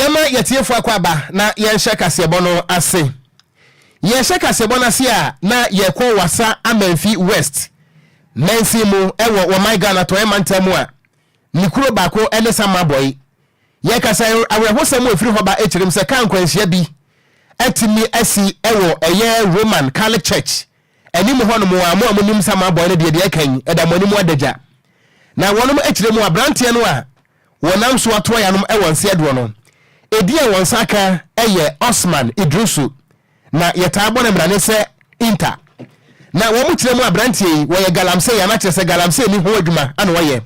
Yɛma yɛtiefo akɔ aba na yɛnhyɛ kaseɛbɔ no ase. Yɛhyɛ kaseɛbɔ no ase a na yɛkɔ Wassa Amenfi West mansin mu wɔ wɔman Ghana Atɔeɛ mantam mu a ne kuro baako ne Samabɔe. Yɛkasa yi awerɛhosɛm a ɛfiri hɔ ba kyerɛ mu sɛ kaa nkwanhyia bi atumi asi wɔ ɛyɛ Roman Catholic Church anim hɔnom a mo a monim Samabɔe no deɛ deɛ ɛka yi ɛda mo anim adagya. Na wɔnom kyerɛ mu aberanteɛ no a wɔnam so atoa yanom wɔ nseɛdoɔ no, edin a wɔn nsa aka yɛ Osman Idrisu, na yɛtaa bɔ no mmrane sɛ Inter. Na wɔn kyerɛ mu aberanteɛ yi, wɔyɛ galamsey anaa kyerɛ sɛ galamsey ni ho adwuma na wɔyɛ.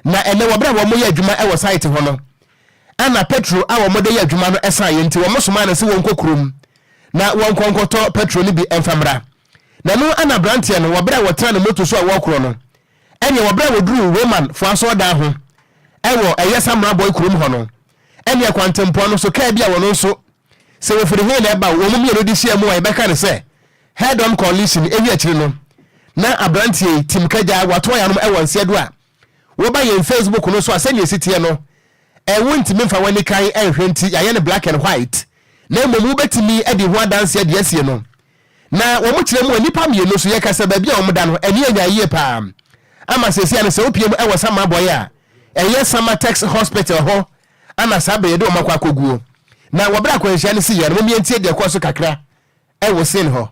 Na ɛnnɛ wɔ berɛ a wɔyɛ adwuma wɔ site hɔ no, ɛna petrol a wɔde yɛ adwuma no saeɛ nti wɔsomaa no sɛ wɔnkɔ kurom na wɔnkɔ nkɔtɔ petrol no bi mfa mmra. Na ɛno na aberanteɛ no, wɔ berɛ a wɔtena ne moto so a wɔrekorɔ no, Ɛnneɛ wɔ berɛ a wɔduruu Roman foɔ asɔredan ho wɔ ɛyɛ Samrabɔi kurom hɔ no, ɛnneɛ kwantempɔn no so kaa bi a wɔno nso sɛ wɔfiri he na ɛba o, wɔn mmienu de hyiaa mu a yɛbɛka no sɛ head on collision. Ɛwi akyiri no, na aberanteɛ yi, Tim Kagyaa, watoa yɛn anom wɔ nseɛ do a woba yɛn Facebook no so a sɛdeɛ ɛsi teɛ no, wontumi mfa w'ani kann nhwɛ nti yɛayɛ no black and white, na mmom wobɛtumi adi ho adanseɛ deɛ asie no. Na wɔkyerɛ mu a nnipa mmienu nso yɛka sɛ baabi a wɔda no ani anya yie paa ama seesei no sɛ wopie mu wɔ Samabɔe a ɛyɛ Samatex Hospital hɔ ana saa bere yɛde wɔn akɔ akɔguo. Na wɔ berɛ akwanhyia no siiɛ no, mommie ntie deɛ ɛkɔɔ so kakra wɔ scene hɔ.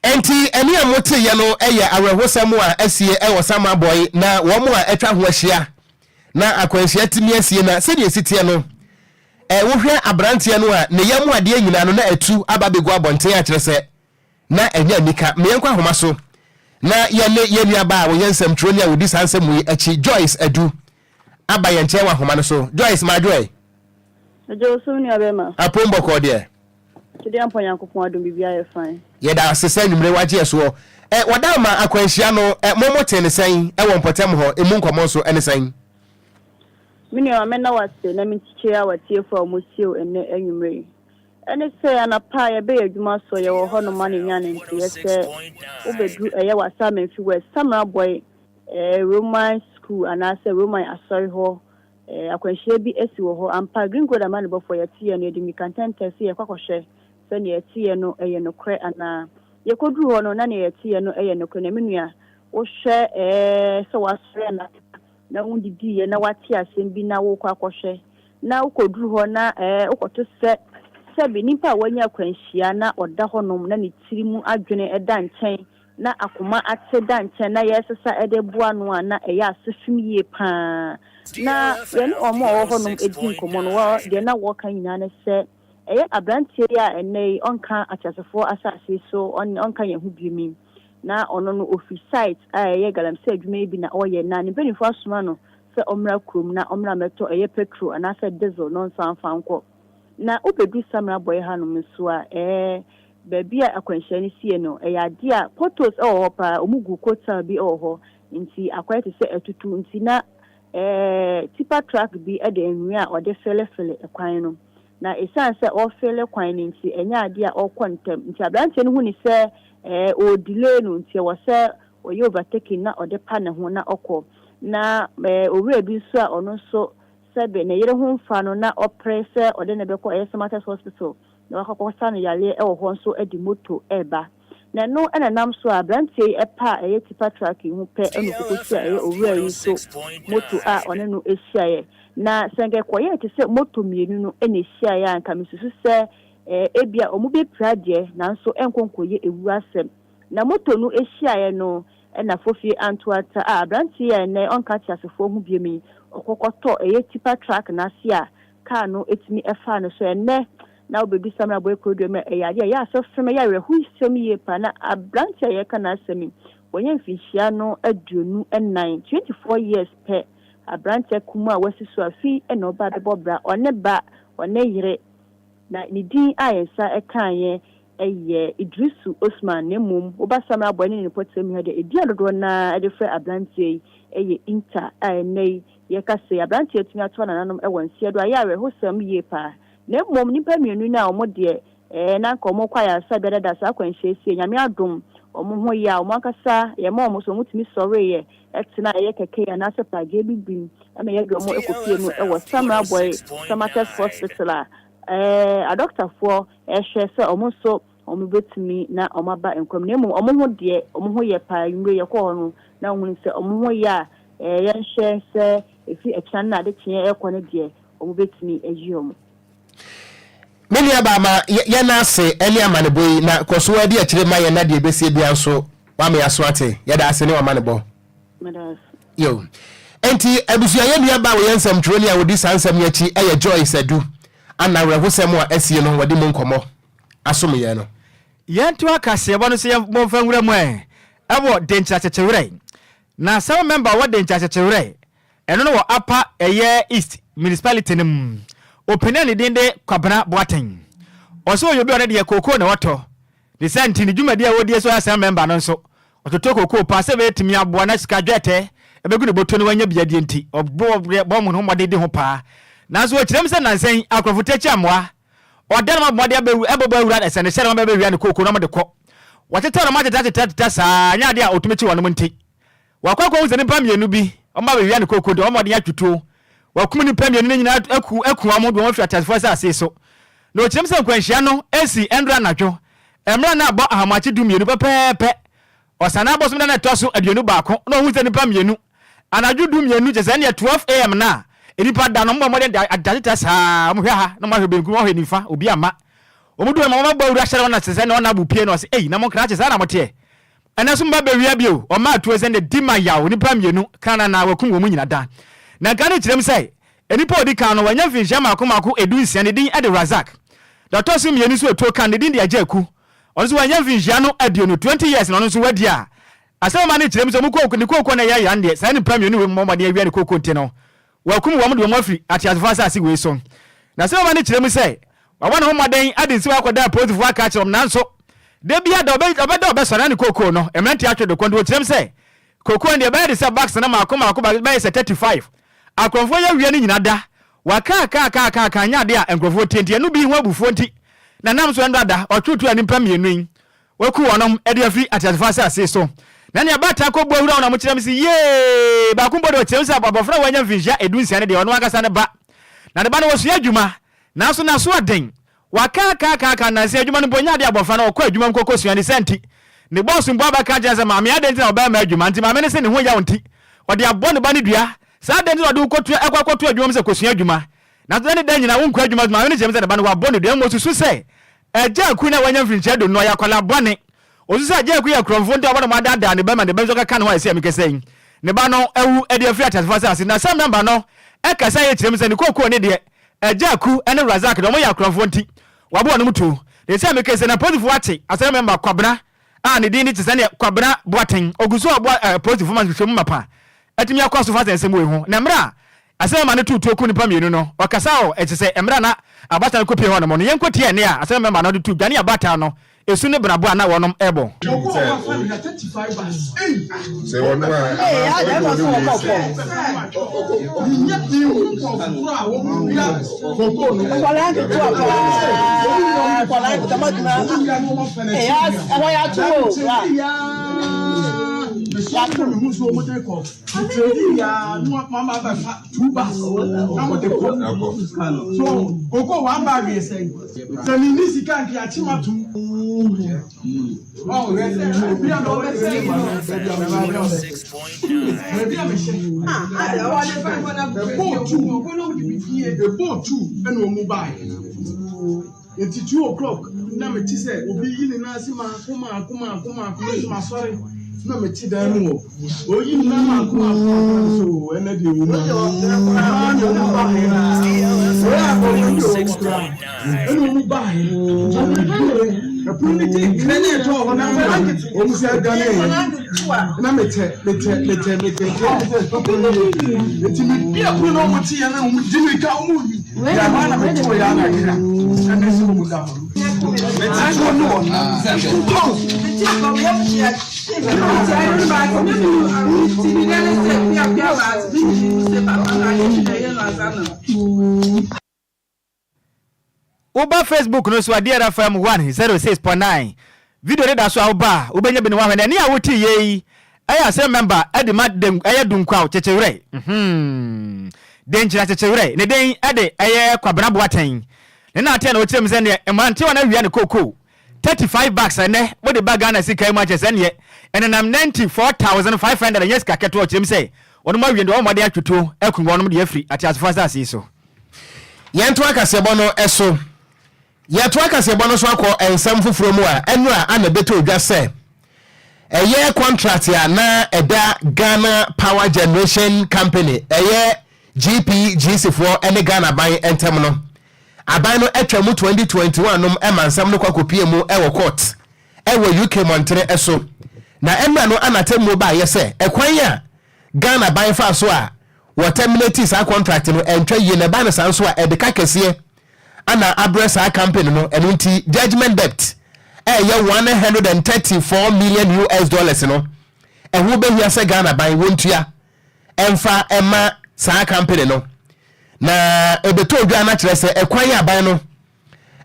Enti ɛnne a moteeɛ no yɛ awerɛhosɛm a asie wɔ Samabɔe na wɔn a atwa ho ahyia na akwanhyia tumi asie na sɛdeɛ ɛsi teɛ no wohwɛ aberanteɛ no a ne yam adeɛ nyinaa no na atu aba bɛgu abɔnten akyerɛ sɛ na ɛnyɛ anika. Ma yɛnkɔ ahoma so na yɛne yɛn nuabaa a ɔyɛ nsɛmtwerɛni a ɔdi saa nsɛm yi akyi, Joyce Adu, aba yɛn nkyɛn wɔ ahoma no so. Joyce, madwoɛ. Agya osu me nua bɛma. Apom bɔkɔɔ deɛ. Twedeɛ mpɔ Nyankopɔn adom biribiara yɛ fine. Yɛda ase sɛ anwummere wagye yɛ soɔ. Ɛ, wɔda ama akwanhyia no, ɛ, mo mo tee ne sɛn wɔ mpɔtam hɔ, emu nkɔmmɔ nso ne sɛn? Me nua ma mɛna wo ase na menkyia w'atiefo a wɔtie wo ɛnnɛ anwummere yi. Ɛne sɛ anapa a yɛbɛyɛ adwuma so yɛwɔ hɔ nom a na yɛnya ne nteɛ sɛ wobɛduru ɛyɛ Wassa Amenfi West Samra Boy eh, Roman School anaasɛ Roman Asɔre hɔ eh, akwanhyia bi asi wɔ hɔ. Ampa Green Gold amanebɔfoɔ yɛteeɛ no yɛde mmirika ntɛntɛ sɛ yɛkɔ akɔhwɛ sɛ nea yɛteeɛ no ɛyɛ nokorɛ anaa. Yɛkɔduru hɔ no na nea yɛteeɛ no ɛyɛ nokorɛ na me nua wohwɛ eh, sɛ wasɔre anapa na wondidiiɛ na woate asɛm bi na worekɔ akɔhwɛ na wokɔduru hɔ na ɛɛ wokɔto sɛ sɛbe nipa a wanya akwanhyia na ɔda hɔnom na ne tiri mu adwene da nkyɛn na akoma ate da nkyɛn na yɛresesa de boa no a na ɛyɛ asefem yie pa ara. Na yɛne wɔn a wɔwɔ hɔnom di nkɔmmɔ no, wɔ deɛ na wɔreka nyinaa ne sɛ ɛyɛ aberanteɛ yi a ɛnnɛ yi ɔnka ateasefoɔ asase so, ɔnka yɛn ho biom yi, na ɔno no ɔfiri site a ɛyɛ galamsey adwuma yi bi na ɔyɛ na ne mpanimfoɔ asoma no sɛ ɔmmra kurom na ɔmmra mmɛtɔ ɛyɛ petrol anaasɛ diesel na ɔnsan mfa nkɔ. Na wobɛduru Samina Bɔeɛ hanom nso a, ɛɛ baabi a akwanhyia no siiɛ no, ɛyɛ adeɛ a potholes wɔ hɔ paa, wɔgu coal tar bi wɔ hɔ, nti akɔyɛ te sɛ atutu, nti na ɛɛ tipper truck bi de anwea a ɔde felefele kwan no. Na ɛsiane sɛ ɔrefele kwan no nti, ɛnyɛ adeɛ a ɔrekɔ ntɛm, nti aberanteɛ no hu no sɛ ɛɛ ɔredelay no, nti ɛwɔ sɛ ɔyɛ overtaking na ɔde pa ne ho na ɔkɔ. Na owura bi nso a ɔno nso sɛbe ne yere ho mfa no na ɔpere sɛ ɔde no bɛkɔ ɛyɛ Samatex Hospital na wakɔkɔsa no yareɛ wɔ hɔ nso de moto reba. Na ɛno na ɛnam so a aberanteɛ yi paa ɛyɛ tipa truck yi ho pɛ na ɔkɔkɔhyia ɛyɛ owura yi nso moto a ɔne no hyiaeɛ. Na sɛ nka ɛkɔyɛɛ te sɛ moto mmienu no na ɛhyiaeɛ a nka mesusu sɛ ebia wɔbɛpira deɛ nanso ɛnkɔ nkɔyɛ ɛwuo asɛm. Na moto no hyiaeɛ no na Fofie Antoata a aberanteɛ yi a ɛnnɛ ɔnka ateasefoɔ ho biom yi, ɔkɔkɔtɔ ɛyɛ tipa truck no ase a kaa no tumi faa no so. Ɛnnɛ na wobɛdu Samina Boy Kurodua mu a, ɛyɛ adeɛ a ɛyɛ asɔfem, ɛyɛ awerɛhosɛm yie paa. Na aberanteɛ a yɛreka n'asɛm yi, wanya mfinhyia no 24, 24 years pɛ. Aberanteɛ kumaa a wasi so afi na ɔba abɛbɔ bra, ɔne ba, ɔne yere. Na ne din a yɛn nsa kaeɛ yɛ Iddrisu Osman, na mmom woba Samina Boy ne ne mpɔtam ha deɛ, edin a dodoɔ no ara de frɛ aberanteɛ yi yɛ Inta a ɛnnɛ yi Yɛka sei, aberanteɛ atumi atoa nananom wɔ nseɛ do a, ɛyɛ awerɛhosɛm yie paa. Na mmom nnipa mmienu no a wɔn deɛ ɛɛ na anka wɔn rekɔ ayaresabea dada saa akwanhyia sie, Nyame adom wɔn ho yɛ a, wɔn ankasa yɛma wɔn so wɔn tumi sɔreeɛ tena ɛyɛ kɛkɛ anaasɛ pragea bi bi mu ma yɛde wɔn kɔpie mu wɔ Samra Boy Samatex Hospital a ɛɛ adɔktafoɔ ɛrehwɛ sɛ wɔn nso Wɔbɛtumi na wɔaba nkwa mu, na mmom wɔn ho deɛ, wɔn ho yɛ paa. Anwummere yɛkɔɔ hɔ no, na wɔhunu sɛ wɔn ho yɛ a, ɛɛ, yɛnhwɛ sɛ ɛfiri ɛkyena no na adekyeɛ rekɔ no deɛ, wɔbɛtumi ayi wɔn. Me nuabaa ma yɛn ase ne amanebɔ yi na kɔ so ara di akyire ma yɛn na deɛ ɛbɛsie biara nso wama yɛaso ate. Yɛda ase ne w'amanebɔ. Meda ase. Yo. Enti abusua yɛn nuabaa a ɔyɛ nsɛmtwerɛni a ɔdi saa nsɛm yi akyi yɛ Joyce Adu. Ana awerɛhosɛm a asie no wɔde mu nkɔmmɔ asom yɛn no. Yɛntoa kaseɛbɔ no so yɛn bɔ mfa nwura mu ɛ ɛwɔ Denkyira Kyekyewerɛ. Na Assembly member a ɔwɔ Denkyira Kyekyewerɛ, ɛno no wɔ Upper ɛyɛ East Municipality no mu, ɔpanin a ne din de Kwabena Boateng. Ɔsɛ ɔyɛ obi a ɔno deɛ kookoo na ɔtɔ. Ne saa nti ne dwumadi a ɔdie sɛ ɔyɛ Assembly member no nso, ɔtotɔ kookoo paa sɛ ɛbɛtumi aboa na sika dwɛtɛ ɛbɛgu ne bɔtɔ no wanya bi adie nti, ɔbɔ bɔ ne ho mmɔden di ho paa. Nanso ɔkyerɛ mu sɛ nnansa yi akorɔfo takyi amoa Ɔda no ma bɔde abɛwu ɛbɛbɔ awura ɛsɛ ne hyɛ no ma bɛbɛwia ne kooko na wɔde kɔ. Wɔtetɛ no ma tetɛ tetɛ tetɛ saa nyɛ adeɛ a ɔtumi kye wɔnom nti. Wakɔ akɔhu sɛ nnipa mmienu bi wɔn ba bɛwia ne kooko nti wɔn mmɔden atwituo. Wakum nnipa mmienu no nyinaa aku aku wɔn de wɔn afiri ateasefoɔ asase so. Na ɔkyerɛm sɛ nkwanhyia no si ɛndora anadwo mmerɛ a na abɔ ahamakye 12 pɛpɛɛpɛ. Ɔsanaa bosome da no a ɛtɔ so 21 na ɔhuu sɛ nnipa mmienu, anadwo 12, kyerɛ sɛ ɛnneɛ 12 AM no a nnipa da no, wɔbɔ mmɔden de adadeta saa, wɔhwɛ ha na wɔahwɛ benkum, wɔahwɛ nifa, obi amma. Wɔn du hɔ no, wɔn abɔ awura hyɛre wɔn ase sɛ na wɔn abo pie na ɔse, ei, na mo nkrakye saa na moteɛ? Ɛnɛ nso moba bɛwia bio, ɔmaa tuo sɛ ɛnneɛ di ma yaw, nnipa mmienu, kra na wɔakum wɔn nyina da. Na nka no kyerɛ mu sɛ, nnipa a ɔdi kan no, wanya mfinhyia mmaako mmaako 16, ne din de Razak. Deɛ ɔtɔ so mmienu nso ɔtuo kan, ne din de Agya Aku. Ɔno nso wanya mfinhyia no 20, 20 years, na ɔno nso wadi a asɛm a ɔma no kyerɛ mu sɛ wɔn kooko ne kooko na ɛyɛ ya no deɛ saa nnipa mmienu wei mmɔ mmɔden awia ne kooko nti no wɔakum wɔn de wɔn afiri ateasefoɔ asase wei so. Na asɛm a ɔma no kyerɛ mu sɛ wabɔ ne ho mmɔden de nsɛm akɔda apolisifoɔ aka akyerɛ wɔn nanso da biara da ɔbɛda ɔbɛsɔre na ne kooko no mmeranteɛ atwe de kɔ nti wɔkyerɛ mu sɛ kooko no deɛ ɛbɛyɛ de sɛ bags no mmaako mmaako bɛyɛ sɛ 35 akorɔmfoɔ yɛ awia no nyina da Wɔakaakaakaakaaka nyɛ ade a nkurɔfoɔ tie nti ɛno bi ho abufuo nti na nam so ɛnnora da ɔtweretuo a nnipa mmienu yi wɔaku wɔnom de afiri ateasefoɔ asase so. Na nea baatan kɔbua wura wɔn a wɔkyerɛ me se yee! Baako mpo deɛ ɔkyerɛ me sɛ abɔfra a wanya mfinhyia 16 no deɛ ɔno ankasa ne ba. Na ne ba no ɔsua adwuma nanso n'aso aden. Wɔakaakaakaaka nnansa adwuma no mpo nyɛ ade a abɔfra no ɔkɔ adwuma mu kɔkɔsua ne saa nti ne bɔɔso mpo abɛka akyerɛ no sɛ maame adɛn nti na ɔbɛrima adwuma nti maame no se ne ho yaw nti ɔde abɔ ne ba no dua Saa da nti na ɔde wo kɔtua ɛkɔ akɔto adwuma mu sɛ kɔsua adwuma. Nanso na ne da nyinaa wonkɔ adwuma so. Maame no kyerɛ me sɛ ne ba no wɔabɔ no dua. Mmom ɔsusu sɛ Agya Aku no a wanya mfirinhyia aduonu no ɔyɛ akwadaa bɔne. Ɔsusu sɛ Agya Aku yɛ korɔmfoɔ nti a wɔbɔ no adaadaa ne ba ma ne ba nso kɔka ne ho a ɛsɛ a mekasa yi ne ba no awu de afiri ateasefoɔ asase. Na Sam Namba no kasa yɛ kyerɛ me sɛ ne kookoo ne deɛ Agya Aku ne Razak deɛ wɔyɛ akorɔmfoɔ nti wɔabɔ wɔnom tuo. Na ɛsɛ a mekasa yi na apolisifoɔ akye Asɔre mɛmba Kwabena a ne din de te sɛ neɛ Kwabena Boateng. Ɔgu so a ɔboa apolisifoɔ ma nhwehwɛmu mapa atumi akɔ so fa saa nsɛm wei ho. Na mmerɛ a asɛm a ɛma no too tuo kum nnipa mmienu no, ɔkasa wɔ ɛte sɛ mmerɛ a na abaatan no kɔpie hɔ nom no. Yɛnkɔtie ɛnne a asɛm a ɛma no de too dwa ne abaatan no su ne benabɔ a na wɔnom rebɔ. Nti 2:00 na mete sɛ obi yi ne nan ase maako maako maako maako, me nso masɔre. Na mete dan mu hɔ. Oyi me nan maako maako maako na me sɛ oo ɛnɛ deɛ ɛwɔ mu a. Ɛhɔ ara na wɔn baeɛ. Wɔyɛ akɔmfo bi wɔ hɔ koraa. Ɛna wɔn baeɛ. Nti wɔn bueɛ. Ɛpono no gye nkrɛ na ɛtɔɔ hɔ no ara na wɔn sɛ daneeɛ. Na metɛ metɛ metɛ metɛ nti wɔn sɛ tokuro no yɛ. Nti mebue pono na wɔn teɛ na wɔn di mirika wɔn yi. Deɛ ɛhɔ ara na metoo yɛ ara na kra ɛna ɛsɛ wɔn da hɔ. Woba Facebook no so a DRFM 106.9 video no da so a woba a wobɛnya bi na woahwɛ na ɛne a wote yei yi ɛyɛ asɛm mɛmba de ma den ɛyɛ Dunkwaw Kyekyewerɛ mhm Denkyira Kyekyewerɛ ne den ɛde ɛyɛ Kwabena Boateng Ne naateɛ na ɔkyerɛ mu sɛ neɛ mmerantewa no awia ne kookoo 35 bags a ɛnɛ wode ba Ghana sika yi mu akyerɛ sɛ neɛ ɛnenam 94,500 ɛnyɛ sika ketewa. Ɔkyerɛ mu sɛ wɔnom awie no deɛ wɔn mmɔden atwe tuo akum wɔnom de afiri ateasefoɔ asase yi so. Yɛntoa kaseɛbɔ no so. Yɛtoa kaseɛbɔ no so akɔ nsɛm foforɔ mu a, ɛnora ana ɛbɛtɔ dwa sɛ ɛyɛ contract a na ɛda Ghana Power Generation Company, ɛyɛ GPGC foɔ ne Ghana aban ntam no, aban no atwa mu 2021 nom ma nsɛm no kɔ akɔpie mu wɔ court wɔ UK mmɔntene so. Na ɛmmerɛ no ana atemmuo baeɛ sɛ ɛkwan a Ghana aban faa so a wɔ terminate saa contract no ɛntwa yie na ɛbaa no saa nso a ɛde ka kɛseɛ ana abrɛ saa company no, ɛno nti judgement debt a ɛyɛ 134 million US dollars no ɛho bɛhia sɛ Ghana aban wɔntua ɛmfa ɛma saa company no. Na ɛbɛtɔ dwa na kyerɛ sɛ ɛkwan a aban no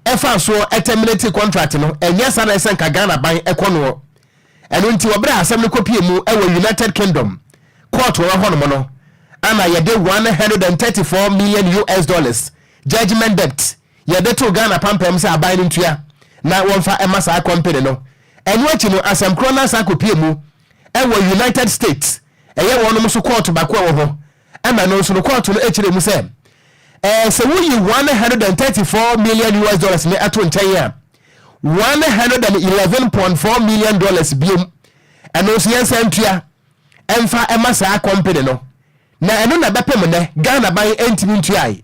ɛfa soɔ ɛterminate contract no ɛnyɛ saa na ɛsɛ nka Ghana aban ɛkɔ noɔ. Ɛno nti wɔ berɛ a asɛm no kɔpie mu wɔ United Kingdom court wɔ hɔnom no ana yɛde 134 million US dollars judgement debt yɛde too Ghana pampam sɛ aban no ntua na wɔmfa ɛma saa company no. Ɛno akyi no asɛm korɔ no asan kɔpie mu wɔ United States ɛyɛ wɔnom nso kɔɔto baako a ɛwɔ hɔ ɛma ɛno nso no kɔɔto no kyerɛ mu sɛ ɛɛ sɛ woyi 134 million US dollars no ɛto nkyɛn a 111.4 million dollars biom ɛno nso yɛnsa ntua ɛmfa ɛma saa company no na ɛno na ɛbɛpem nnɛ Ghana ban ɛntumi ntuae.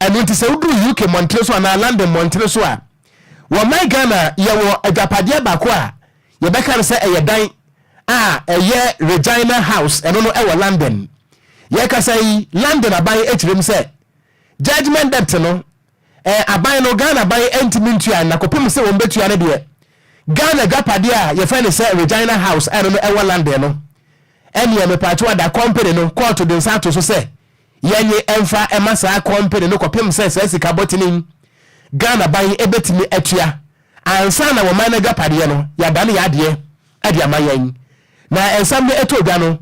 Ɛno nti sɛ woduru UK mmɔntene so anaa London mmɔntene so a wɔ man Ghana yɛwɔ adwapadeɛ baako a Yɛbɛka no sɛ ɛyɛ dan a ɛyɛ Regina House, ɛno no ɛwɔ London. Yɛkasa yi, London aban kyerɛ mu sɛ judgement debt no, eh, aban no, Ghana aban ntumi ntua na kɔpem sɛ wɔn bɛtua no deɛ, Ghana adwapadeɛ a yɛfrɛ no sɛ Regina House, ɛno no ɛwɔ London no, ɛneɛ mepaakyɛw ada company no, kɔɔto de nsa ato so sɛ yɛnye ɛmfa ɛma saa company no kɔpem sɛ saa sika bɔtene yi Ghana ban ɛbɛtumi atua. Ansa na wɔman no agyapadeɛ no, yɛadane yɛn adeɛ de ama yɛn. Na nsɛm no tɔ dwa no,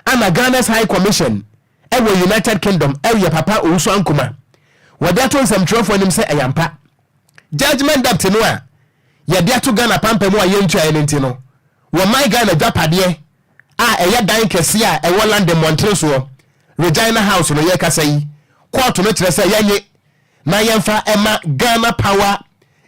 ana Ghana's High Commission wɔ United Kingdom yɛ Papa Owusu Ankomah. Wɔde ato nsɛmtwerɛfoɔ anim sɛ ɛyɛ ampa. Judgement debt no a yɛde ato Ghana pampa mu a yɛntuaeɛ no nti no, wɔman Ghana agyapadeɛ a ɛyɛ dan kɛseɛ a ɛwɔ London mmɔntene soɔ, Regina House no, yɛrekasa yi, kɔɔto no kyerɛ sɛ yɛnnye na yɛmfa ɛma Ghana Power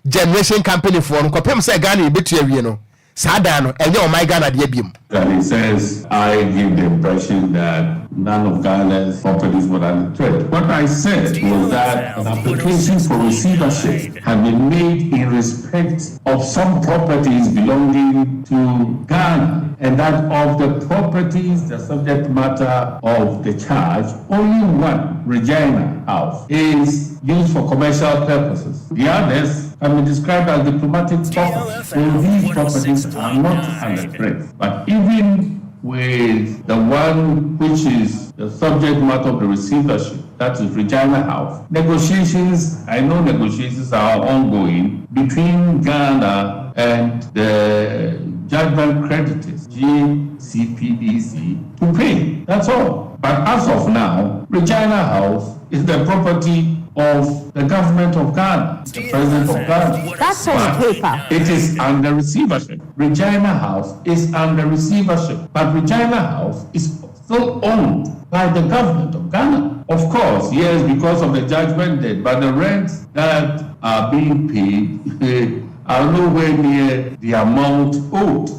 Generation Company foɔ no kɔpem sɛ Ghana yɛbɛtua awie no, saa dan no ɛnyɛ ɔman Ghana dea biom. That he says I give the impression that none of Ghana's properties were under threat. What I said was that an application for receivership had been made in respect of some properties belonging to Ghana and that of the properties the subject matter of the charge, only one, Regina House, is used for commercial purposes. The others can be described as diplomatic properties. So these properties are not under threat. But even with the one which is the subject matter of the receivership, that is Regina House, negotiations, I know negotiations are ongoing between Ghana and the judgment creditors, GCPDC, to pay. That's all. But as of now, Regina House is the property of the government of Ghana, the president of Ghana. That's on paper. It is under receivership. Regina House is under receivership. But Regina House is still owned by the government of Ghana. Of course, yes, because of the judgment debt, but the rents that are being paid are nowhere near the amount owed.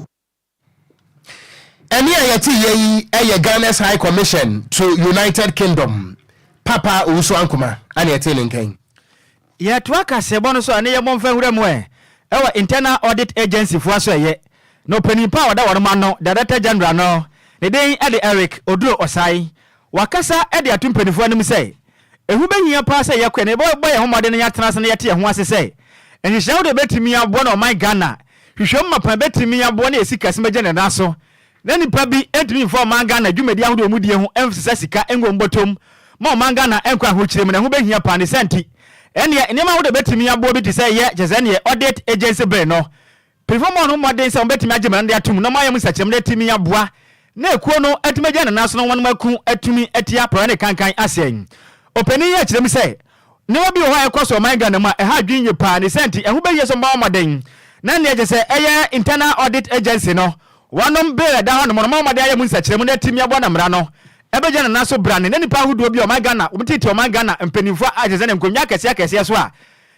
Ɛnne a yɛte yɛ yi yɛ Ghana's High Commission to United Kingdom, Papa Owusu Ankomah ana yɛtee ne nka yi. Yɛtoa kaseɛbɔ no so a ne yɛmmɔ mfa nwura mu ɛ wɔ Internal Audit Agency foɔ asoɛeɛ na ɔpanin pa a ɔda wɔnom ano, Director General no, ne din de Eric Oduro Osai. Wakasa de ato mpaninfoɔ anim sɛ, Ɛho bɛhia paa sɛ yɛkɔ na yɛbɛbɔ yɛn ho mmɔden na yɛatena ase na yɛte yɛn ho ase sɛ nhyehyɛe ahodoɔ bɛtumi aboa na ɔman Ghana hwehwɛmu mapa bɛtumi aboa na yɛn sikasɛm agyina ne nan so na nnipa bi ntumi mfa ɔman Ghana dwumadi ahodoɔ a wɔdie ho mfsesa sika ngu wɔn bɔtɔm ma ɔman Ghana nkɔ ahokyere mu na ɛho bɛhia paa ne saa nti ɛnneɛ nneɛma ahodoɔ bɛtumi aboa bi te sɛ yɛ kyerɛ sɛ ɛnneɛ Audit Agency Bill no Mpanyimfo mmɔɔ no mmɔden sɛ wɔbɛtumi agye mmara no de atom na wɔayɛ mu nsakyeramu de atumi aboa na ekuo no atumi agyina ne nan so na wɔn ako atumi atia porɔeɛ ne kankan asɛe. Ɔpanin yi akyerɛ mu sɛ, nneɛma bi wɔ hɔ a ɛkɔ so ɔman Ghana mu a ɛha adwene yie paa ne saa nti ɛho bɛhia sɛ wɔbɔ mmɔden na nea kyerɛ sɛ ɛyɛ Internal Audit Agency no wɔnom bill a ɛda hɔnom no wɔmmɔ mmɔden ayɛ mu nsakyeramu na atumi aboa na mmara no ɛbɛgyina ne nan so brane na nnipa ahodoɔ bi a ɔman Ghana wɔn tete ɔman Ghana mpanimfoɔ a kyerɛ sɛ ne nkonnwa akɛseɛ akɛseɛ so a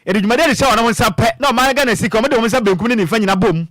Yɛde dwumadi a yɛde hyɛ wɔn nsa pɛ na ɔman Ghana sika, wɔde wɔn nsa benkum ne nifa nyina bom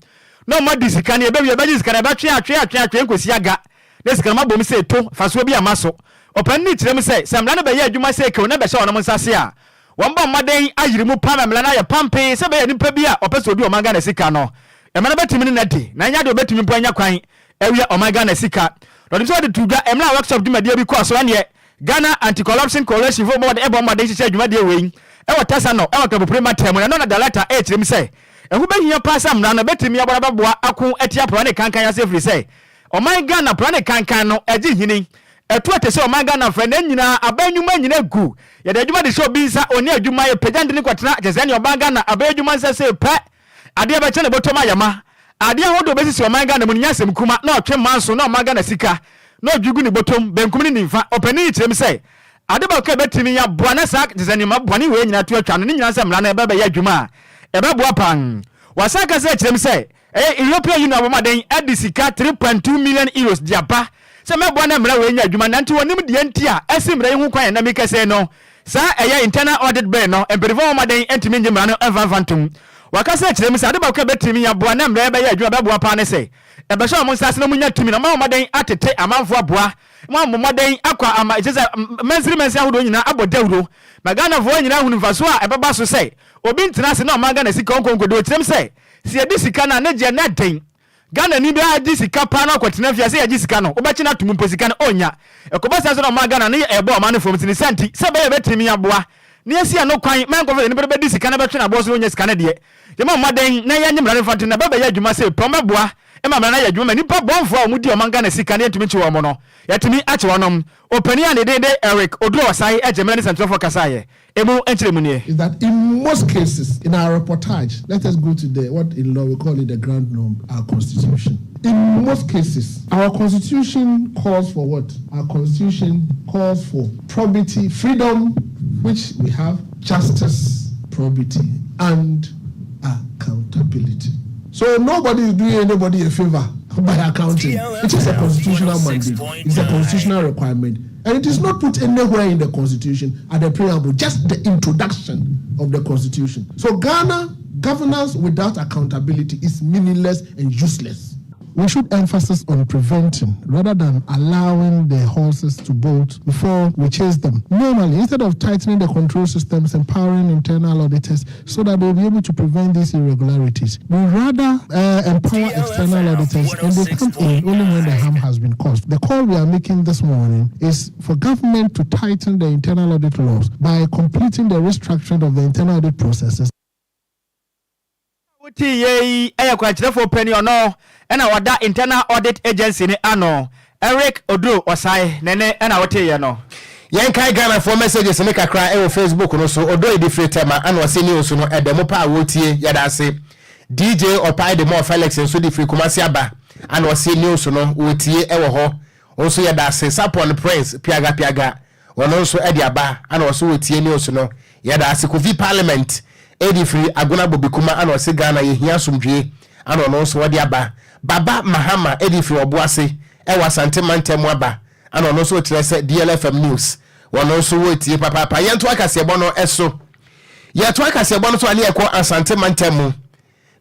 na wɔn adi sika no, yɛbɛwie yɛbɛgye sika no, yɛbɛtwe atwe atwe atwe nkosi aga na sika no wɔabom sɛ eto, mfasoɔ bi amma so. Ɔpanin no kyerɛ mu sɛ, sɛ mmara no bɛyɛ adwuma sɛ kew na ɛbɛhyɛ wɔn nsa ase a, wɔbɔ mmɔden ayere mu paa ma mmara no ayɛ pampee sɛ ɛbɛyɛ a nipa bi a ɔpɛ sɛ odi ɔman Ghana sika no, mmara no bɛtumi ne no adi na ɛnyɛ adeɛ a ɔbɛtumi mpo anya kwan awia ɔman Ghana sika. Na ɔde nso de too dwa mmerɛ a workshop dwumadie bi kɔɔ so ɛneɛ Ghana Anti-Corruption Coalition foɔ bɔ bɔ mmɔden hyehyɛɛ dwumadie wei wɔ Tasano wɔ Nkrabopire mantam mu na ɛno na Dalata rekyerɛ mu sɛ ɛho bɛhia paa sɛ mmara no bɛtumi aboa na bɛboa ako atia porɔeɛ ne kankan ase ɛfiri sɛ ɔman Ghana porɔeɛ ne kankan no ɛgye nhini ɛto ɛte sɛ ɔman Ghana mfrɛ na nyinaa aban nnwuma nyina gu yɛde adwuma de hyɛ obi nsa ɔnni adwuma yɛpagya no de no kɔtena kyɛ sɛ ɛne ɔman Ghana abɛyɛ adwuma nsa sei pɛ Adeɛ bɛkyɛ ne bɔtɔm ayɛ ma. Adeɛ ahodoɔ bɛsisi ɔman Ghana mu no nyɛ asɛm kuma na ɔtwe manso na ɔman Ghana sika na ɔdwi gu ne bɔtɔm, benkum ne nimfa. Ɔpanin yi kyerɛ mu sɛ, ade baako a ɛbɛtumi aboa na saa kyerɛ sɛ nneɛma bɔne wei nyinaa to atwa no ne nyinaa sɛ mmara no ɛbɛbɛyɛ adwuma a ɛbɛboa paa. Wasan akasa akyerɛ mu sɛ, ɛyɛ European Union abɔ mmɔden de sika 3.2 million euros de aba sɛ mɛboa na mmara wei nyɛ adwuma nanti wɔnim deɛ nti a ɛsi mmara yi ho kwan a ɛnnɛ mekasa yi no Saa ɛyɛ Internal Audit Bill no, mpanyimfo a wɔmmɔ mmɔden ntumi nnye mmara no mfa mfa ntom. Wɔakasa akyerɛ mu sɛ ade baako a ebetumi aboa na mmara yi bɛyɛ adwuma a ɛbɛboa paa ne sɛ ɛbɛhyɛ wɔn nsa ase na wɔanya tumi na wɔabɔ mmɔden atete amanfo aboa ma wɔabɔ mmɔden akɔ ama kyerɛ sɛ mansini mansini ahodoɔ nyinaa abɔ dawuro ma Ghanafoɔ nyinaa ahunu mfasoɔ a ɛbɛba so sɛ obi ntena ase na ɔman Ghana sika ɔnkɔ nkɔdi. Wɔkyerɛ mu sɛ sɛ yɛdi sika no a ne gyeɛ no ɛden. Ghanani biara gye sika paa na ɔkɔtena fie a, sɛ yɛgye sika no, wobɛkye no atom mpo sika no ɔnnya. Ɛkɔba saa nso na ɔman Ghana no yɛ ɛbɔ ɔman no fam nti ne saa nti, sɛ ɛbɛyɛ a yɛbɛtumi aboa na yɛasi ano kwan ma ɛnkɔfa sɛ nnipa no bɛdi sika no bɛtwe no aboɔ so na ɔnnya sika no deɛ, yɛmmɔ mmɔden na yɛnnye mmara no mfa nto na ɛbɛbɛyɛ adwuma sɛ pɛ wɔbɛboa ma mmara no ayɛ adwuma ma nnipa bɔnfoɔ a wɔdi ɔman Ghana sika no yɛntumi nkye wɔn no, yɛatumi akye wɔnom. Ɔpanin a ne din de Eric Oduro Osai gye mmara ne nsɛntwerɛfoɔ kasaeɛ. Emu nkyerɛmu nie. Is that in most cases, in our reportage, let us go to the what in law we call it the ground norm, our constitution. In most cases, our constitution calls for what? Our constitution calls for probity, freedom, which we have, justice, probity, and accountability. So nobody is doing anybody a favor by accounting. It is a constitutional mandate. It's a constitutional requirement. And it is not put anywhere in the constitution at the preamble, just the introduction of the constitution. So Ghana, governance without accountability is meaningless and useless. We should emphasis on preventing rather than allowing the horses to bolt before we chase them. Normally, instead of tightening the control systems, empowering internal auditors so that they'll be able to prevent these irregularities, we rather uh, empower external auditors and they come in only when the harm has been caused. The call we are making this morning is for government to tighten the internal audit laws by completing the restructuring of the internal audit processes. Wotii yei yɛ kwankyerɛfoɔ panin ɔno na ɔda Internal Audit Agency no ano, Eric Oduro Osai ne ne na woteeɛ no. Yɛnkae Ghanafoɔ messages no kakra wɔ Facebook no so, Odoi de firi Tema ana ɔse news no ɛdɛ mo paa wɔtie, yɛda ase. DJ Ɔpae de More Felix nso de firi Kumasi aba ana ɔse news no wɔtie wɔ hɔ, wo nso yɛda ase. Sapon Prince Piaga Piaga Ɔno nso de aba ana ɔse ɔtie news no yɛda ase Kofi parliament ɛdi firi Agona Bobikuma ana ɔse Ghana yɛhia asomdwie ana ɔno nso ɔde aba Baba Mahama ɛdi firi Ɔboase ɛwɔ Asante mantam mu aba ana ɔno nso ɔkyerɛ sɛ DLFM news ɔno nso wɔtie papaapa Yɛntoa kaseɛbɔ no so Yɛtoa kaseɛbɔ no so a ne yɛkɔ Asante mantam mu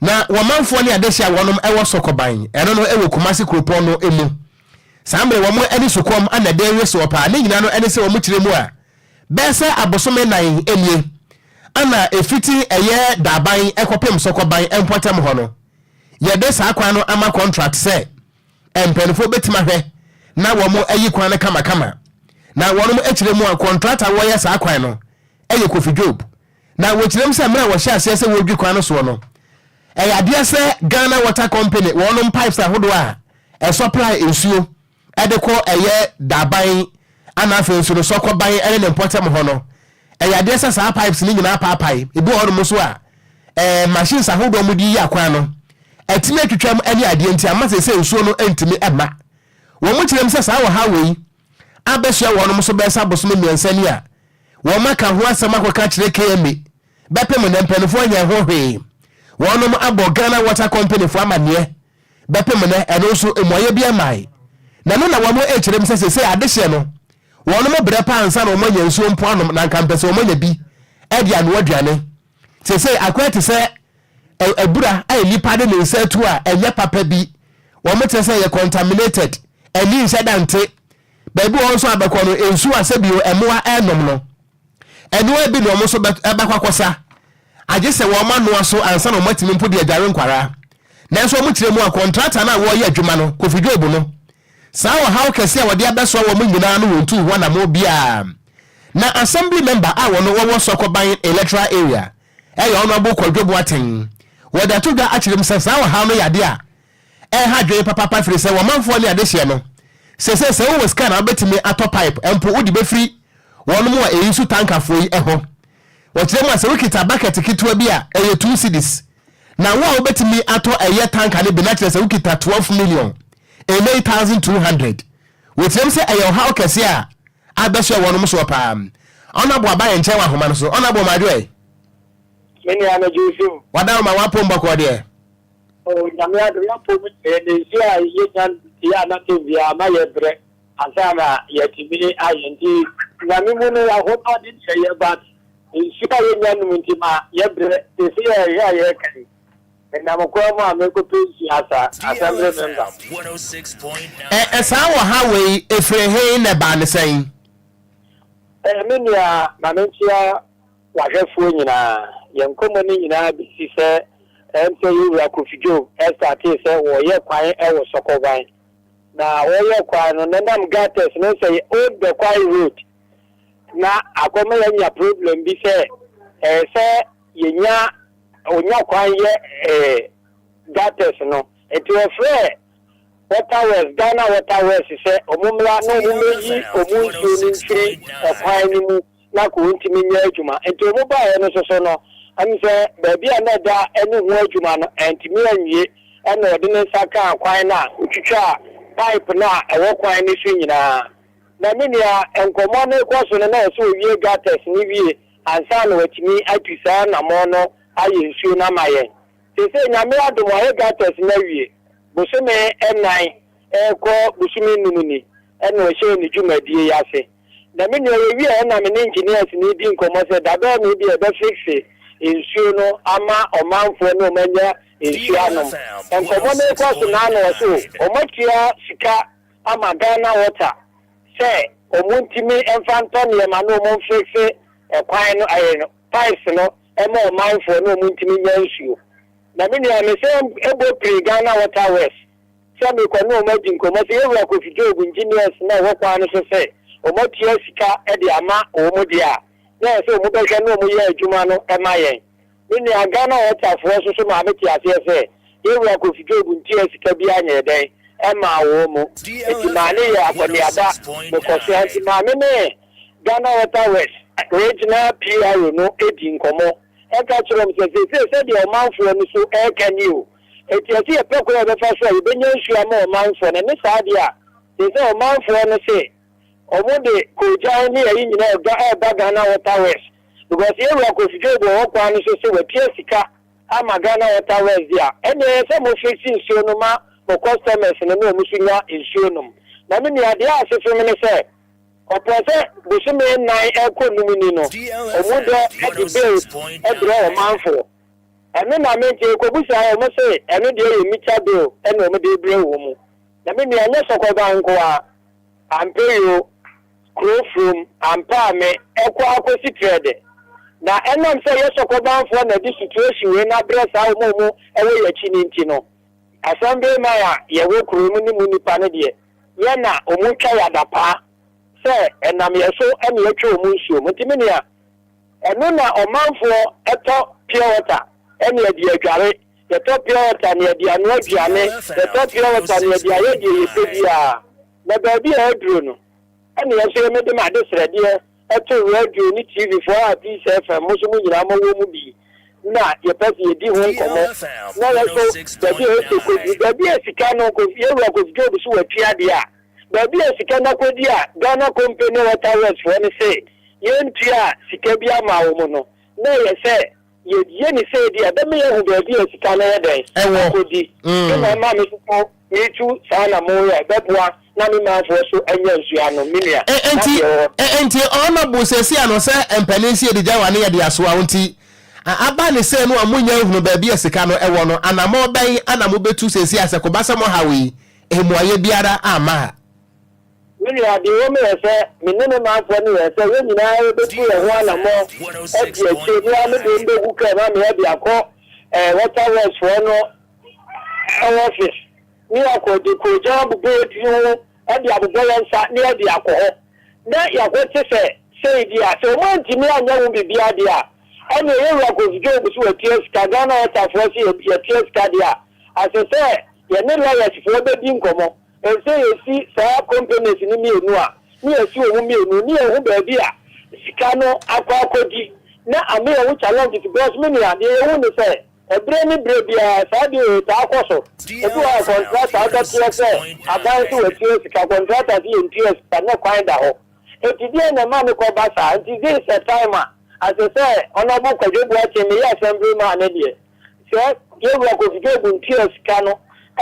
na wɔmanfoɔ ne adehye a wɔnom ɛwɔ Sɔkɔban ɛno no ɛwɔ Kumasi kuropɔn no mu. Saa mmerɛ wɔn ani sukɔm na ɛde rewe soɔ paa. Ne nyinaa no ɛne sɛ wɔn kyerɛ mu a, bɛyɛ sɛ abosome nnan nie ana ɛfiti ɛyɛ Daaban kɔpem Sɔkɔban mpɔtam hɔ no, yɛde saa kwan no ama contract sɛ mpaninfoɔ bɛtumi ahwɛ na wɔn ayi kwan no kamakama. Na wɔnom kyerɛ mu a contract a wɔyɛ saa kwan no yɛ Kofi Job. Na wɔkyerɛ mu sɛ mmerɛ a wɔhyɛ aseɛ sɛ wɔredwi kwan no soɔ no, ɛyɛ adeɛ sɛ Ghana Water Company wɔnom pipes ahodoɔ a ɛsɔplae nsuo de kɔ ɛyɛ Daban ana afei nso no Sɔkɔban ne ne mpɔtam hɔ no, ɛyɛ adeɛ sɛ saa pipes no nyinaa paapae. Ebi wɔ hɔnom nso a ɛɛ machines ahodoɔ a wɔde yi akwan no atumi atwitwam ne adeɛ nti ama seesei nsuo no ntumi mma. Wɔn kyerɛ mu sɛ saa ɔhaw wei abɛsoa wɔnom so bɛyɛ sɛ abosome mmiɛnsa ni a wɔaka ho asɛm akɔka akyerɛ KMA bɛpem nnɛ mpaninfoɔ nyɛɛ ho hwee. Wɔnom abɔ Ghana Water Company foɔ amaneɛ bɛpem nnɛ ɛno nso mmuaeɛ biara mmae. Na ɛno na wɔn rekyerɛ mu sɛ seesei adehyeɛ no wɔnom brɛ paa ansa na wɔn anya nsuo mpo anom na anka mpɛ sɛ wɔn anya bi de anoa aduane. Seesei akoa te sɛ abura a nnipa de ne nsa atu a ɛnyɛ papa bi. Wɔn kyerɛ sɛ ɛyɛ contaminated, ani nhyɛ da nte. Baabi wɔ hɔ nso a bɛkɔ no, nsuo a sɛbio mmoa renom no, ɛnoa bi na wɔn nso bɛkɔ akɔsa. Agye sɛ wɔn anoa so ansa na wɔatumi mpo de adware nkwaraa. Nanso wɔn kyerɛ mu a, kɔntrata no a wɔreyɛ adwuma no, Kofi Job no, saa ɔhaw kɛse a wɔde abɛsoa wɔn nyinaa no wɔntuu ho anammɔn biara. Na Assembly member a wɔno wɔwɔ Sɔkɔban Electoral Area yɛ Honourable Kwadwo Boateng. Wɔde ato dwa akyerɛ mu sɛ saa ɔhaw no yɛ adeɛ a ɛha adwene papaapa firi sɛ wɔmanfoɔ ne adehyeɛ no seesei sɛ wowɔ sika na wobɛtumi atɔ pipe mpo wode bɛfiri wɔnom a ɛyi nsu tankafoɔ yi hɔ. Wɔkyerɛ mu a sɛ wokita bucket ketewa bi a ɛyɛ 2 cedis na wo a wobɛtumi atɔ ɛyɛ tanka no bi na kyerɛ sɛ wokita 12 million 8,200. Wɔkyerɛ mu sɛ ɛyɛ ɔhaw kɛseɛ a abɛsoɛ wɔnom soɔ paa. Honourable aba yɛn nkyɛn wɔ ahoma no so. Honourable Madwo ɛ? Me nua no gye so. Wada wo ma w'apom bɔkɔɔ deɛ? Oh Nyame adom y'apom deɛ na nsuo a yɛnya no nti a na tem biara ma yɛ brɛ ansa na yɛatumi ayɛ nti Nyame mu no y'ahotɔ de deɛ yɛ but nsuo a yɛnya nom nti ma yɛ brɛ sese yɛ hwɛ a yɛka yi menam kwan mu a mekɔpɛ nsuo asa assembly member. Ɛ ɛ saa ɔhaw wei ɛfiri he na ɛbaa ne sɛn? Ɛ me nua ma menkyea W'ahwɛfoɔ nyinaa. Yɛn nkɔmmɔ no nyinaa bɛsi sɛ ɛm sɛ yɛn wura Kofi Job startee sɛ wɔreyɛ kwan wɔ Sɔkɔban. Na wɔreyɛ kwan no, na nam gutters no sɛ yɛ Old Bekwai Road. Na akɔma yɛanya problem bi sɛ ɛyɛ sɛ yɛnya ɔnya kwan yɛ eh, gutters no. Nti wɔfrɛɛ Water Works, Ghana Water Works sɛ wɔn mmra na wɔn mmɛyi wɔn nsuo no mfiri ɛkwan no mu. na anka wɔntumi nyɛ adwuma. Nti wɔn baeɛ no nso so no, ɛm sɛ baabi a na ɛda ne ho adwuma no, antumi anwie, ɛna ɔde ne nsa kaa kwan no a ɔtwitwaa pipe no a ɛwɔ kwan no so nyinaa. Na me nua, nkɔmmɔ no rekɔ so no, na ɛsɛ sɛ ɔwie gutters no wie ansa na watumi atu saa anammɔn no ayɛ nsuo no ama yɛn. Seesei Nyame adom wayɛ gutters no awie, bosome nnan rekɔ bosome nnum ni ɛna ɔhyɛɛ ne dwumadie yi ase. Na me nua yɛwieɛ ɛna me ne engineers no redi nkɔmmɔ sɛ dabɛn na ebia yɛbɛ fixe nsuo no ama ɔmanfoɔ na wɔn anya nsuo anom. Nkɔmmɔ no rekɔ so naa na ɔse o wɔn atua sika ama Ghana water sɛ wɔn ntumi mfa ntɔ nneɛma na wɔn mfixe ɛkwan no ɛyɛ no pipes no ɛma ɔmanfoɔ na wɔn ntumi nya nsuo. Na me nua me sɛ ɛbɔ piri Ghana water works Sɛ mekɔ ne wɔn adi nkɔmmɔ sɛ yɛn wura Kofi Job engineers no a ɛwɔ kwan no so sɛ wɔatua sika de ama wɔn deɛ a, na ɛsɛ sɛ wɔbɛhwɛ na wɔyɛ adwuma no ma yɛn. Me nua Ghana Water foɔ nso so maa mete aseɛ sɛ yɛn wura Kofi Job ntuaa sika biara nyɛɛ dɛn mmaa wɔn. Enti maa no yɛɛ akɔneaba mekɔsoa. Nti maa me ne Ghana Water Works Regional PRO no dii nkɔmmɔ ka kyerɛɛ wɔn sɛ seesei sɛdeɛ ɔmanfoɔ no so reka nie o, Enti ɛsɛ yɛpɛ kwan a yɛbɛfa so a yɛbɛnya nsuo ama ɔmanfoɔ no. Ɛne saa deɛ a, seesei ɔmanfoɔ no se wɔn de koogyan ne ayi nyinaa ɛga ɛreba Ghana Water Works because yɛn wura Kofi Job wɔ hɔ kwan no so se watua sika ama Ghana Water Works deɛ a, ɛnneɛ ɛyɛ sɛ mo fix nsuo no ma mo customers no na wɔn nso nya nsuo nom. Na me nua, deɛ ase fem ne sɛ, ɔpɔɔ sɛ bosome nnan ɛrekɔ num ni no, wɔn dɛ de bills brɛ ɔmanfoɔ. Ɛno na me nti mekɔbusaeɛ, wɔn se ɛno deɛ yɛ meter bill na wɔn de rebrɛ wɔn mu. Na me nua, ɛnyɛ Sɔkɔban nko ara, Ampeyoo, Kuro Furom, Ampaame, ɛkɔ ara kɔsi Trɛdɛ. Na ɛnam sɛ yɛ Sɔkɔbanfoɔ na ɛde situation wei no abrɛ saa wɔn a wɔn wɔ yɛn akyi no nti no, Assemblyman a yɛwɔ kuro mu ne mu nnipa no deɛ, yɛn na wɔtwa yɛn adapaa sɛ ɛnam yɛn so na yɛtwa wɔn nsuo mu. Nti me nua, ɛno na ɔmanfoɔ tɔ pure water ne ɛde adware, yɛtɔ pure water ne ɛde anoa aduane, yɛtɔ pure water ne ɛde ayɛ deɛ yɛpɛ biara. Na baabi a aduro no, ɛna yɛn nso yɛmede m'adesrɛdeɛ to radio ne TV foɔ a Peace FM mo nso mo nyinaa mowɔ mu bi na yɛpɛ sɛ yɛdi ho nkɔmmɔ na yɛn nso baabi a ɛsɛ kɔduru, baabi a sika no, yɛwura Kofi Job so watua deɛ a, baabi a sika no akɔdi a Ghana Company Water Works foɔ no se yɛntua sika bi ama wɔn no, na ɛyɛ sɛ yɛyɛ ne sei deɛ ɛbɛma yɛahu baabi a sika no yɛ dɛn Ɛwɔ. akɔdi. Ɛna ɛma me nso metu saa anammɔn yi a ɛbɛboa na me manfoɔ so anya nsuo anom, me nua. Na Enti, deɛ ɛwɔ hɔ. enti honorable seesei ano sɛ mpanin si yɛde gya wa ne yɛde asoa wo nti, aba ne sɛ no a monya nhunu baabi a sika no ɛwɔ no, anammɔn bɛn ana mobɛtu seesei a sɛ kɔba sɛ mohaw yi, mmuaeɛ biara amma ha? Me nua, deɛ ɛwɔ mu yɛ sɛ, me ne me manfoɔ no yɛɛ sɛ yɛn nyinaa yɛbɛtu yɛn ho anammɔn adi akyire. Me ara mede wɔn bɛgu kaa mu ama yɛde akɔ eh, Water Works foɔ no office, ne yɛakɔ de koogyan abobɔ yɛn tiri ho de abobɔ yɛn nsa ne yɛde akɔ hɔ, na yɛakɔte sɛ sei deɛ a, sɛ wɔn antumi anyɛ ho biribiara deɛ a, ɛnneɛ yɛn wura Kofi Job so watua sika, Ghana Water foɔ se yɛtua sika deɛ a, asɛ sɛ yɛne lawyers foɔ bɛdi nkɔmmɔ. Ɛnsɛ yɛsi saa companies no mmienu a, ne yɛsi wɔn mmienu ne yɛhu baabi a sika no akɔ akɔdi na ama yɛahu challenges because me nua deɛ yɛhu ne sɛ ɛberɛ ne berɛ biara saa deɛ wei taa kɔ so. Ebi wɔ hɔ a contractor wobɛteɛ sɛ aban se watua sika, contractor se yɛntua sika na kwan da hɔ. Enti deɛn na ɛma no kɔ ba saa? Nti this is a time a asɛ sɛ Honourable Kwadwo Boakye meyɛ assembly man no deɛ Sɛ yɛwura Kofi Job ntua sika no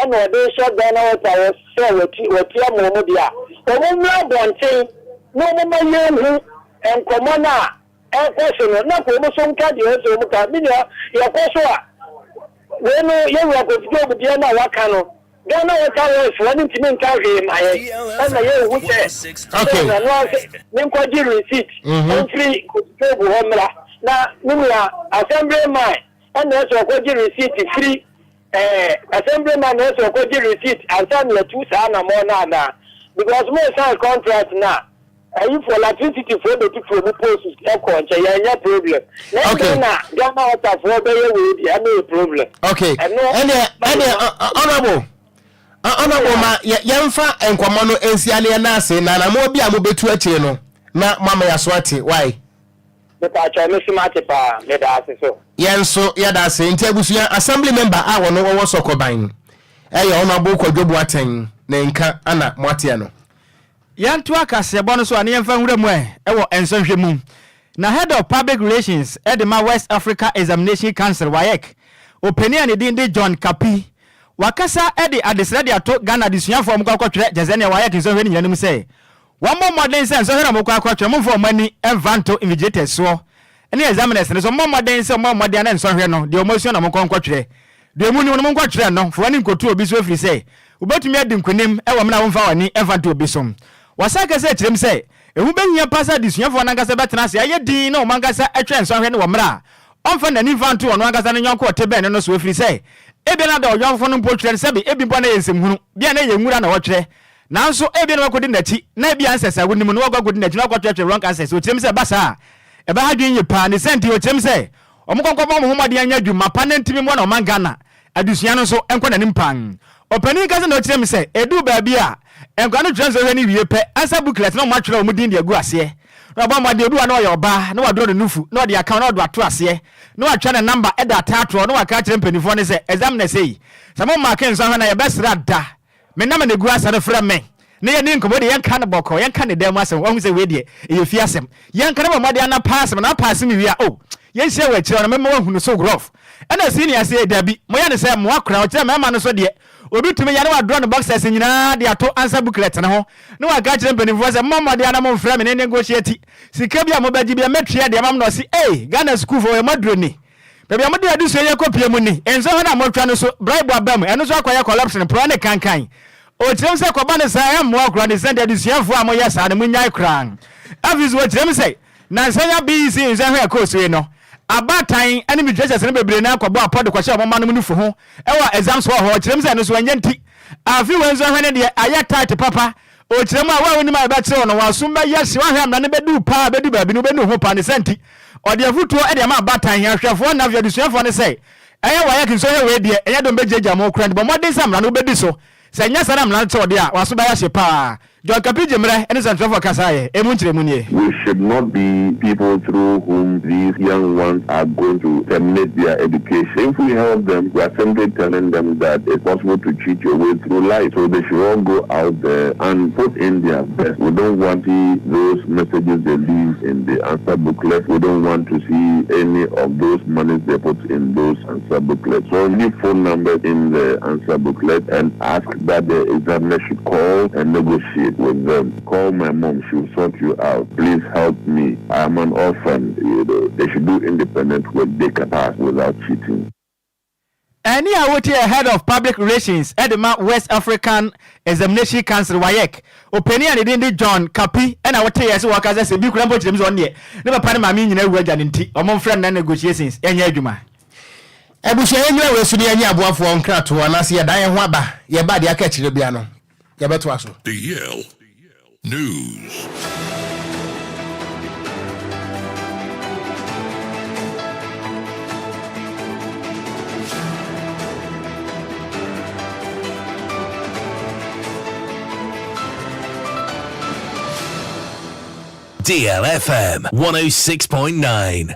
na ɔde rehyɛ Ghana Water wɔ sɛ watua ma wɔn deɛ a, wɔn mmra abɔnten na wɔn mma yɛnhu nkɔmmɔ no a ɛrekɔ so no na nka wɔn nso nka deɛ ɛsɛ wɔn ka. Me nua, yɛkɔ so a, wei no yɛwura Kofi Job deɛ no a waka no, Ghana Water Works foɔ no ntumi nka hwee ma yɛn ɛma yɛnhu sɛ sɛ na no ara sɛ menkɔgye receipt mfiri Kofi Job hɔ mmra. Na me nua, Assembly man, Ɛna ɛsɛ ɔkɔgye receipt firi ɛɛ assembly man na ɛsɛ ɔkɔgye receipt ansa na yɛtu saa anamɔn no anaa? Because mo sign contract no a ayifoɔ electricity foɔ bɛtutu ɔmo post ɛkɔ nkyɛ yɛnyɛ problem na Okay. ɛnɛ na Ghana water foɔ bɛyɛ wei deɛ ɛno yɛ problem. Okay. Ɛno Ɛneɛ ɛneɛ honorable honorable ma yɛmfa nkɔmmɔ no nsia ne yɛn ase na anamɔn bi a mobɛtu akyire no na moama yɛaso ate why? Mepaakyɛw me so mate paa meda ase so. Yɛn nso yɛda ase. Nti abusua assembly member a wɔno wɔwɔ Sɔkɔban ɛyɛ Honourable Kwadwo Boateng ne nka ana moateɛ no. Yɛntoa kaseɛbɔ no so a na yɛmfa nwura mu ɛ wɔ nsɔnhwɛ mu. Na Head of Public Relations de ma West Africa Examination Council, WAEC, ɔpanin a ne din de John Kapi, wakasa de adesrɛ de ato Ghana adesuafoɔ a wɔkɔ akɔtwerɛ kyerɛ sɛ WAEC nsɔnhwɛ no nyinaa no mu sɛ Wɔmmɔ mmɔden sɛ nsɔhwɛ na wɔkɔ akɔtwerɛ, momfa wɔn ani mfa nto invigilators soɔ ne examiners no so, mommɔ mmɔden sɛ wɔmmɔ mmɔden ana nsɔhwɛ no, deɛ wɔasua na monkɔ nkɔtwerɛ, deɛ monnim no monkɔtwerɛ no, mfa w'ani nkɔto obi so ɛfiri sɛ wobɛtumi adi nkonim wɔ mmerɛ a womfa w'ani mfa nto obi so. Wɔsan kasa kyerɛ mu sɛ, ɛho bɛhia paa sɛ adesuafoɔ no ankasa bɛtena ase ayɛ dinn na wɔn ankasa atwerɛ nsɔhwɛ no wɔ mmerɛ a ɔmfa n'ani mfa nto ɔno ankasa ne yɔnko a ɔte bɛn no no so ɛfiri sɛ ebia na deɛ ɔyɔnko no mpo twerɛ no sɛbe ebi mpo a na ɛyɛ nsɛmhunu, bi a na ɛyɛ nwura na ɔtwerɛ Nanso ebia na wakodi n'akyi, na ebia answers a wonim no, wakɔ akodi n'akyi na wakɔtwerɛtwerɛ wrong answers. Ɔkyerɛ mu sɛ ɛba saa a, ɛbɛha adwene yie paa. Ne saa nti, ɔkyerɛ mu sɛ wɔnkɔ nkɔbɔ wɔn ho mmɔden anyɛ adwuma pa na ntumi mmoa na ɔman Ghana adesua no nso nkɔ n'anim paa. Ɔpanin yi kasa na ɔkyerɛ mu sɛ ɛduu baabi a, nkwadaa no twerɛ nsɔhwɛ no wie pɛ, answer booklet na wɔatwerɛ wɔn din de agu aseɛ. Na wabɔ mmɔden, obi wɔ hɔ a na ɔyɛ ɔbaa, na wadorɔ ne nufu, na ɔde aka ho, na ɔde ato aseɛ, na watwerɛ ne number de ataatoɔ, na waka akyerɛ mpanimfoɔ no sɛ, examiner sei, sɛ mo marke nsɔhwɛ no a, yɛbɛsra da. Me nam na egu asa no frɛ me na yɛni nkɔmmɔ deɛ yɛnka no bɔkɔɔ, yɛnka ne dan mu asɛm, wahu sɛ wei deɛ ɛyɛ fie asɛm, yɛnka na bɔ mmɔden ana paase me na wapaase me wie a oh yɛnhyia wɔ akyire hɔ na mɛma wahu no so rough. Ɛna senior se dabi, moyɛ no sɛ mmoa koraa, ɔkyerɛ mmarima no so deɛ obi tumi yɛ na wadrɔ ne boxers nyinaa de ato ansa booklet no ho na waka akyerɛ mpanimfoɔ sɛ mommɔ mmɔden ana momfrɛ me ne negotiate sika bi a mobɛgye bi a mɛtua de ama mo na ɔse ei Ghana sukuufoɔ wɔyɛ moaduro ni. Baabi a mode adesua yi akɔpue mu ni. Nsɔhwɛ no a motwa no so, bribe aba mu, ɛno nso akɔyɛ corruption, porɔe ne kankan. Ɔkyerɛm sɛ kɔba no saa ɛmmoa koraa ne sɛ nti adesuafoɔ a moyɛ saa no monnyae koraa. Afei nso wɔkyerɛm sɛ nansa yi a BEC nsɔhwɛ a ɛkɔɔ so yi no, abaatan ne mistresses no bebree no ara kɔbɔɔ apɔ de kɔhyɛɛ wɔn mma nom nufu ho wɔ exams hall hɔ. Ɔkyerɛm sɛ ɛno nso ɛnyɛ nti afe wei nsɔhwɛ no deɛ ayɛ tight papa. Ɔkyerɛm a wo a wonim a yɛbɛkyerɛ wo no w'asom bɛyɛ hye woahwɛ a mmara no bɛdu wo paa bɛdu baabi no wobɛnu wo ho paa ne saa nti ɔde afotuo de ama abaatan, ahwɛfoɔ na afei adesuafoɔ no sɛ Ɛyɛ WAEC nsɔhwɛ wei deɛ ɛnyɛ dɔm bɛgyaagyaa mo koraa nti bɔ mmɔden sɛ mmara no wobɛdi so. Sɛ ɛnyɛ saa na mmara no kyɛ wo deɛ a, w'aso bɛyɛ hye paa. John Kapigye Mmerɛ ne nsɛntwerɛfoɔ kasaeɛ. Ɛmu nkyerɛmu nie. We should not be people through whom these young ones are going to terminate their education. If we help them, we are simply telling them that it's possible to cheat your way through life. So they should all go out there and put in their best. We don't want to see those messages they leave in the answer booklet. We don't want to see any of those monies they put in those answer booklets. So leave phone numbers in the answer booklet and ask that the examiner should call and negotiate with them. Call my mom, she'll sort you out. Please help me. I'm an orphan. You know, they should do independent work. They can pass without cheating. Ɛnne a wotie yɛ Head of Public Relations de ma West African Examination Council, WAEC, ɔpanin a ne din de John Kapi na woteeɛ sɛ ɔreka sɛ sɛ bi koraa mpo kyerɛ mu sɛ ɔno deɛ ne papa ne maame nyinaa awu agya no nti wɔmfrɛ no na negotiations nyɛ adwuma. Abusua yɛnnyina wei so na yɛnyɛ aboafoɔ nkratoɔ anaasɛ yɛdan yɛn ho aba yɛba deɛ aka akyire bia no yɛbɛtoa so. The Yale News. DLFM 106.9.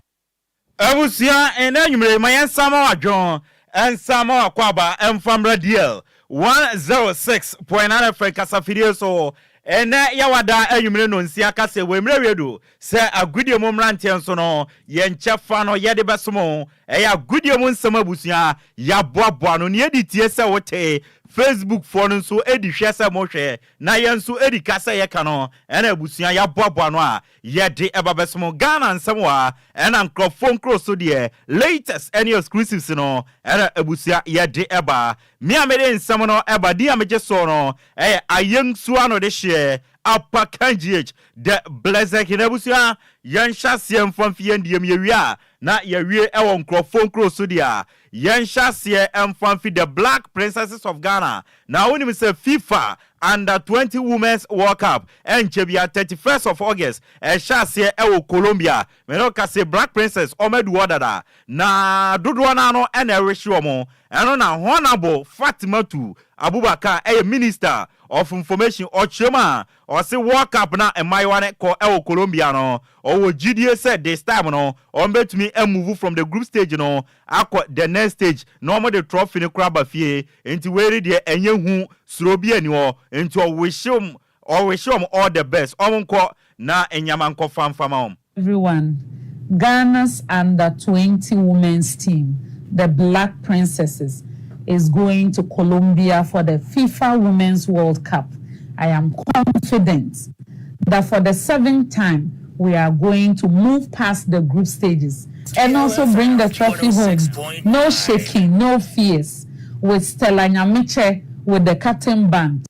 Abusua, ɛnnɛ anwummere yi, ma yɛnsan ma w'adwon, nsan ma w'akwaaba mfa mmra DL 106.9 FM kasafidie so. Ɛnnɛ Yawada anwummere nnɔnsia kaseɛ wɔ mmerɛ wie du sɛ agodie mu mmeranteɛ nso no, yɛn kyɛfa no yɛde bɛsom. Ɛyɛ agodie mu nsɛm abusua, yɛaboaboa no. Nea ɛdi tie sɛ wote, Facebook foɔ no nso di hwɛ sɛ mohwɛ, na yɛn nso di ka sɛ yɛka no, ɛna abusua yɛaboaboa no a Yɛde ɛba bɛsom Ghana nsɛm wɔ ha ɛna nkorɔfoɔ nkuro so deɛ latest ɛne exclusives no ɛna abusua yɛde ɛba. Me a mede nsɛm no ɛba din a megye soɔ no ɛyɛ Ayengsu ano de hyeɛ Apakan GH the blessed king. Abusua yɛnhyɛ aseɛ mfa mfi yɛn deɛ mu yɛwie a na yɛawie ɛwɔ nkorɔfoɔ nkuro so deɛ a yɛnhyɛ aseɛ mfa mfi the black princesses of Ghana Na wonim sɛ FIFA Under 20 Women's World Cup ɛnkyɛ bia 31st of August ɛhyɛ aseɛ ɛwɔ Colombia. Me ne wo ka se Black Princess wɔn adu hɔ dada na dodoɔ no ara no ɛna ɛrehye wɔn. Ɛno na Honourable Fatimatu Abubakar ɛyɛ Minister of Information ɔkyerɛ mu a ɔse World Cup no a mmaayewa no kɔ ɛwɔ Colombia no ɔwɔ gyidie sɛ this time no wɔn bɛtumi a move from the group stage no akɔ the next stage na wɔn de trophy no koraa ba fie nti wei no deɛ ɛnyɛ hu suro biaa nni hɔ nti ɔwishe wɔn ɔwishe wɔn all the best wɔn nkɔ na nneɛma nkɔ fa mfa ma wɔn. Everyone, Ghana's under 20 women's team, the Black Princesses, is going to Colombia for the FIFA Women's World Cup. I am confident that for the seventh time, we are going to move past the group stages and also bring the trophy home. No shaking, no fears. With Stella Nyamiche with the captain band.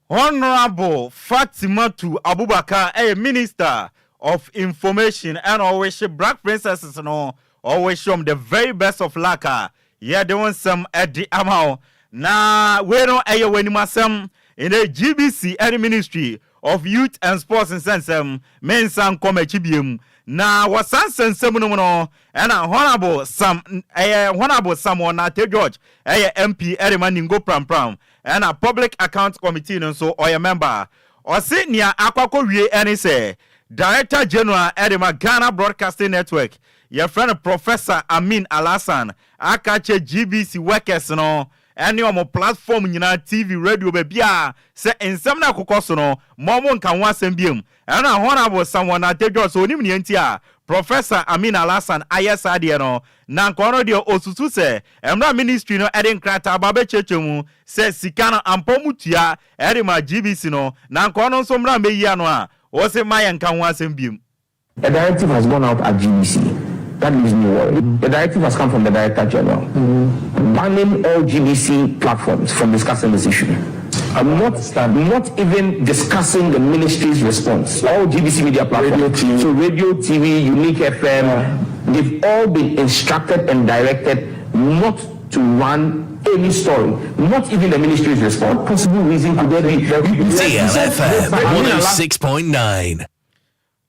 Honourable Fatimatu Abubakar yɛ Minister of Information ɛna ɔwehye Black Princesses no ɔwehye wɔn the very best of luck a yɛde wo nsɛm de ama wo na wei no ɛyɛ w'anim asɛm ɛnɛ GBC ɛne Ministry of Youth and Sports nsɛnsɛm mensan nkɔ m'akyi biom na wɔ saa nsɛnsɛm no mu no ɛna Honourable Sam ɛyɛ Honourable Samuel Nartey George ɛyɛ MP ɛde ma Ningo Prampram Ɛna Public Accounts Committee no nso ɔyɛ member. Ɔse nea akɔ akɔwie ɛne sɛ Director General ɛde ma Ghana Broadcasting Network yɛfrɛ no Professor Amin Alhassan aka akyerɛ GBC workers no ɛne wɔn platform nyinaa TV, radio baabiara sɛ nsɛm no a ɛkokɔ so no mma wɔn nka ho asɛm biom. Ɛna Honourable Samuel Nartey George sɛ ɔnim nea nti a Professor Amin Alhassan ayɛ saa adeɛ no, na anka ɔno deɛ ɔsusu sɛ mmerɛ a ministry no de nkrataa ba bɛkyerɛkyerɛ mu sɛ sika no ampa ɔmo tua de maa GBC no, na anka ɔno nso mmra mmɛyi ano a, ɔse mma yɛnka ho asɛm biom. A directive has gone out at GBC. That leaves me worried. The directive has come from the Director General, banning all GBC platforms from discussing this issue. I'm not, not even discussing the ministry's response. All GBC media platforms. Radio, TV. So radio, TV, Unique FM, they've all been instructed and directed not to run any story, not even the ministry's response. What possible reason could there be? DLFM 106.9.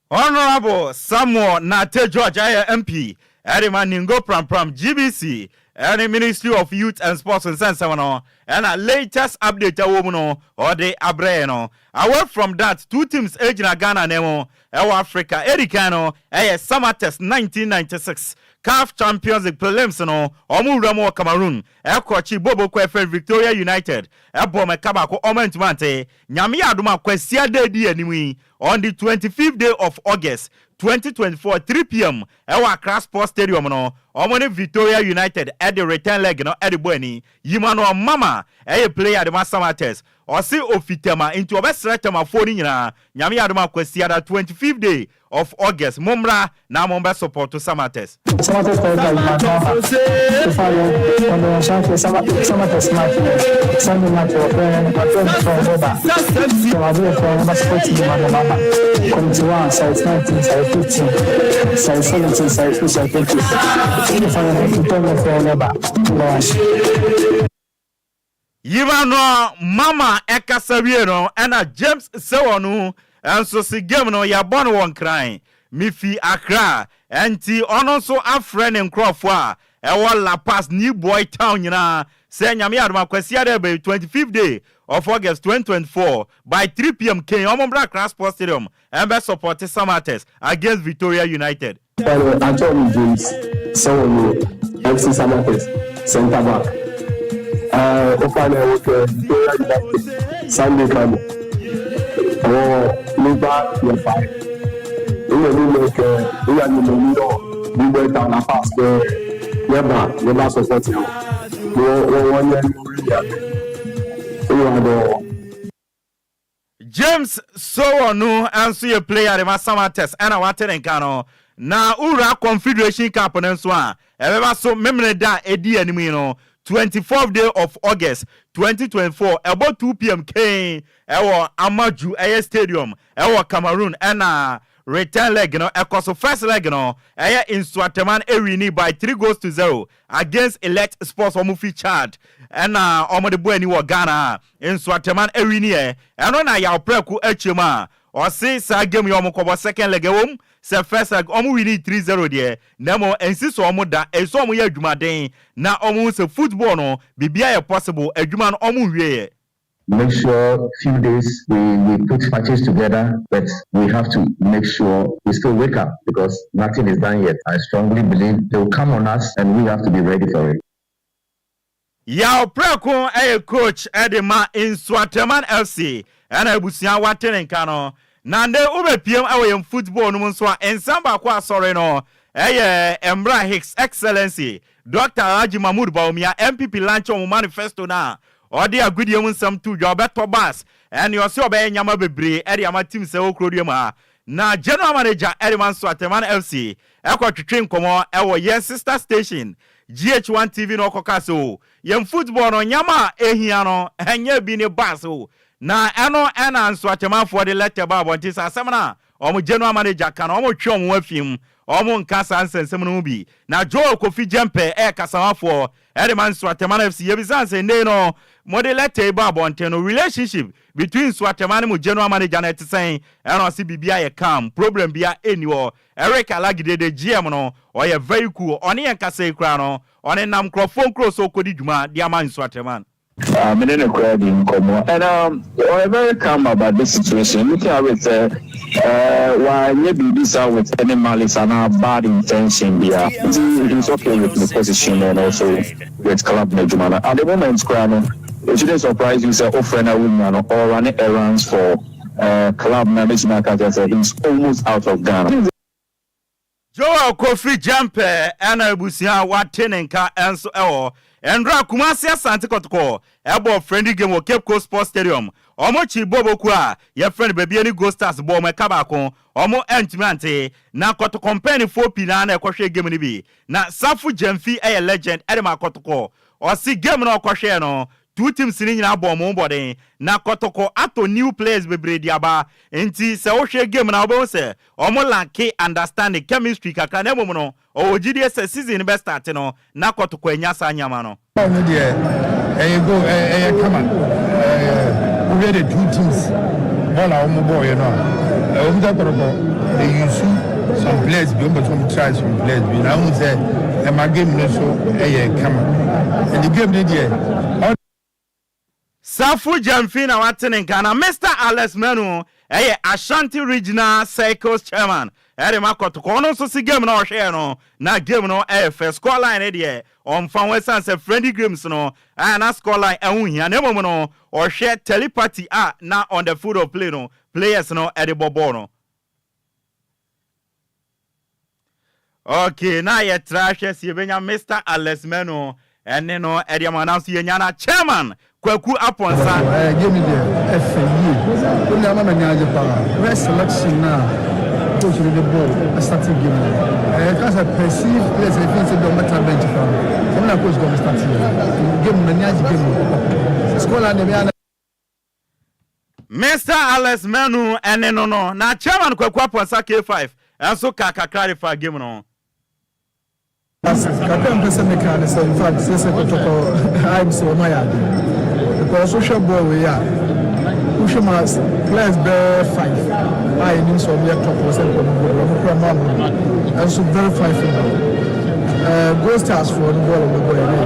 Honourable Samuel Nartey George ɛyɛ MP ɛde ma Ningo Prampram GBC ɛne Ministry of Youth and Sports nsɛnsɛm no ɛna latest update ɛwɔ mu no ɔde abrɛ yɛn no. Away from that, two teams ɛgyina Ghana nan mu ɛwɔ Africa. Edi kan no ɛyɛ Samatex 1996 CAF Champions League prelims no wɔn wura mu wɔ Cameroon ɛkɔkye Boboko ɛfrɛ Victoria United ɛbɔ wɔn ɛka baako wɔn antumi ante. Nyame yɛ adom a Kwasiada edi anim yi On the 25th day of August, 2024, 3pm ɛwɔ Accra Sports Stadium no, wɔn ne Victoria United de return leg no de bɔ ani. Yima no Mama ɛyɛ player de ma Samatex. Ɔse ofi Tema nti ɔbɛsrɛ Temafoɔ no nyinaa, Nyame yɛ adom a Kwasiada 25th day of August mommra na mombɛ support Samatex. Samatex Sports Club Committee 1, site 19, site 15, site 17, site 2, site 20. Yiba no mama ɛkasa wie no ɛna James Sewɔnu nso se game no yɛbɔ no wɔ Nkran, mefi Accra ɛnti ɔno nso afrɛ ne nkorɔfoɔ a ɛwɔ La Paz New Boy Town nyinaa sɛ Nyame yɛ adom a Kwasiada ɛbɛ yi 25th day of August 2024 by 3pm kane ɔmo mbra Accra Sports Stadium ɛmbɛ supporte Samatex against Victoria United. Ɔno Attorney James Sewonyo, FC Samatex centre back, a ɔfa na ɛwɔ kɛ Victoria United Sunday Kano ɔwɔ nígbà yɛ fa eyɛ ní lɛ kɛ eyɛ ní mɛ ní yɔ gbogbo ɛta la pass kɛ yɛ ba yɛ ba support yɛ wɔ wɔ wɔ nyɛ ní orí yɛ eyɛ adɔ. James Sowonu nso yɛ player de ma Samatex ɛna wate ne nka no. Na wowura Confederation Cup no nso a, ɛbɛba so Memeneda a ɛdi anim yi no, 24th day of August 2024, ɛbɔ 2pm kee ɛwɔ Amaju ɛyɛ stadium ɛwɔ Cameroon ɛna return leg no ɛkɔ so. First leg no ɛyɛ Nsoatreman ɛwini by 3 goals to 0 against Elect Sports wɔn fi Chad ɛna wɔn de bɔ ani wɔ Ghana a Nsoatreman ɛwini ɛ ɛno na Yaw Prɛko akyia mu a ɔse saa game yi wɔn kɔbɔ second leg ɛwom sɛ first leg wɔn wini 3-0 deɛ na mmom ɛnsi so wɔn da ɛsɛ wɔn yɛ adwumaden na wɔn hu sɛ football no biribiara yɛ possible adwuma no wɔn nwieɛ. Make sure few days we, we put patches together, but we have to make sure we still wake up because nothing is done yet. I strongly believe they will come on us and we have to be ready for it. Yaw Prɛko yɛ coach de ma Nsoatreman FC ɛna abusua wate ne nka no. Na nnɛ wobɛpiem wɔ yɛn football no mu nso a nsɛm baako asɔre no ɛyɛ mmerɛ a His Excellency Doctor Alhaji Mahmood Bawumia NPP launch wɔn manifesto no a ɔde agodie mu nsɛm too dwa ɔbɛtɔ bus ɛne ɔse ɔbɛyɛ nneɛma bebree de ama team sɛ ɛwɔ kurodua mu ha. Na General Manager de ma Nsoatreman FC ɛkɔ twetwe nkɔmmɔ ɛwɔ yɛn sister station GH1 TV na ɔkɔka sɛ o yɛn football no nneɛma a ɛhia no ɛnyɛ bi ne bus o na ɛno ɛna Nsoatremanfoɔ de letter ba abɔnten sɛ asɛm no a wɔn general manager ka no wɔn twe wɔn ho afi mu wɔn nka saa nsɛnsɛm no ho bi. Na Joel Kofi Gyɛmpɛ ɛyɛ kasamafoɔ ɛde ma Nsoatreman FC yɛbisa sɛ nnɛ no mode letter yi ba abɔnten no relationship between Nsoatreman ne mo general manager no ɛte sɛn? Ɛna ɔse biribi ayɛ calm, problem bia ɛnni hɔ. Eric Alagidede GM no ɔyɛ very cool, ɔne yɛn kasa yi koraa no ɔne nam nkurɔfoɔ nkuro so kɔdi dwuma de ama Nsoatreman. Me ne no koraa di nkɔmmɔ and ɔyɛ very calm about this situation. Looking at it sɛ wanyɛ biribi saa with any malice anaa bad intention biara. Nti he's okay with ne position and also with club no adwuma no. At the moment koraa no, it shouldn't surprise you sɛ wofrɛ no a wonnya no, ɔrun errands for club na mɛtumi aka kyerɛ sɛ he's almost out of Ghana. Joel Kofi Gyampe ɛna abusua a wate ne nka nso ɛwɔ Ndra Kumasi Asante Kɔtɔkɔ ɛbɔ friendly game wɔ Cape Coast Sports Stadium. Ɔmo kyi Boboku a yɛfrɛ no Bibiani Gold Stars bɔ ɔmo ɛka baako ɔmo ɛntumi ante na Kɔtɔkɔ mpanyinfoɔ pii naa na ɛkɔhwɛ game no bi. Na Safo Gyamfi ɛyɛ legend ɛde ma Kɔtɔkɔ. Ɔsi game no ɔkɔhwɛɛ no Two teams no nyinaa bɔɔ wɔn ho mmɔden. Na Kɔtɔkɔ atɔ new players bebree de aba. Nti sɛ wohwɛ game no a wobɛhu sɛ wɔn lacke understanding, chemistry kakra. Na mmom no, ɔwɔ gyidie sɛ season no bɛ start no na Kɔtɔkɔ anya saa nneɛma no. Goal no deɛ ɛyɛ goal ɛyɛ kama ɛɛ wohwɛ the two teams bɔɔl a wɔn bɔɔyɛ no a ɛwɔ mu sɛ Kɔtɔkɔ they use some players bi wɔn pɛ sɛ wɔn try some players bi na ahun sɛ ɛma game no so ɛyɛ kama ɛdi game no deɛ ɔ. Safo Gyamfi na wate ne nka na Mister Alex Manu yɛ Ashanti Regional Circles Chairman de ma Kɔtɔkɔ. Ɔno nso se game no a ɔhwɛɛ no na game no yɛ fɛ. Score line no deɛ ɔmfa ho ɛsiane sɛ friendly games no a na score line ɛho nhia na mmom no ɔhwɛ telepathy a na on the field of play no players no de bɔ bɔɔl no. Okay, na yɛtra hwɛ sɛ yɛbɛnya Mister Alex Manu ɛne no ɛde ama nanso yɛnya na Chairman Kwaku Aponsa. Ɛɛ game deɛ ɛfɛ yie. Wo nua ama m'ani agye paa. Wohwɛ selection no a coach no de bɔɔ starting game no. Ɛɛ ka sɛ perceived players a ɛfii sɛ bi a wɔbɛtena bench koraa no, wɔn na coach de wɔn start yɛ. Game no m'ani agye game no papa. Score line deɛ me ara na. Mister Alex Manu ne no no, na Chairman Kwaku Aponsa K5 nso kaa kakra de faa game no ho. Kakra a mepɛ sɛ meka ne sɛ infact sese kɔtɔkɔ ayɛ me sɛ wɔn ayɛ ade because wohwɛ bɔɔl wei a wohwɛ mu a players bɛyɛ five a yɛnim sɛ wɔn yɛ top wɔ sɛ nkɔmɔ bɔɔl wɔn kura mu ano ɛnso very fine football ɛɛ gold stars foɔ no bɔɔl wɔn bɔ yɛ ne.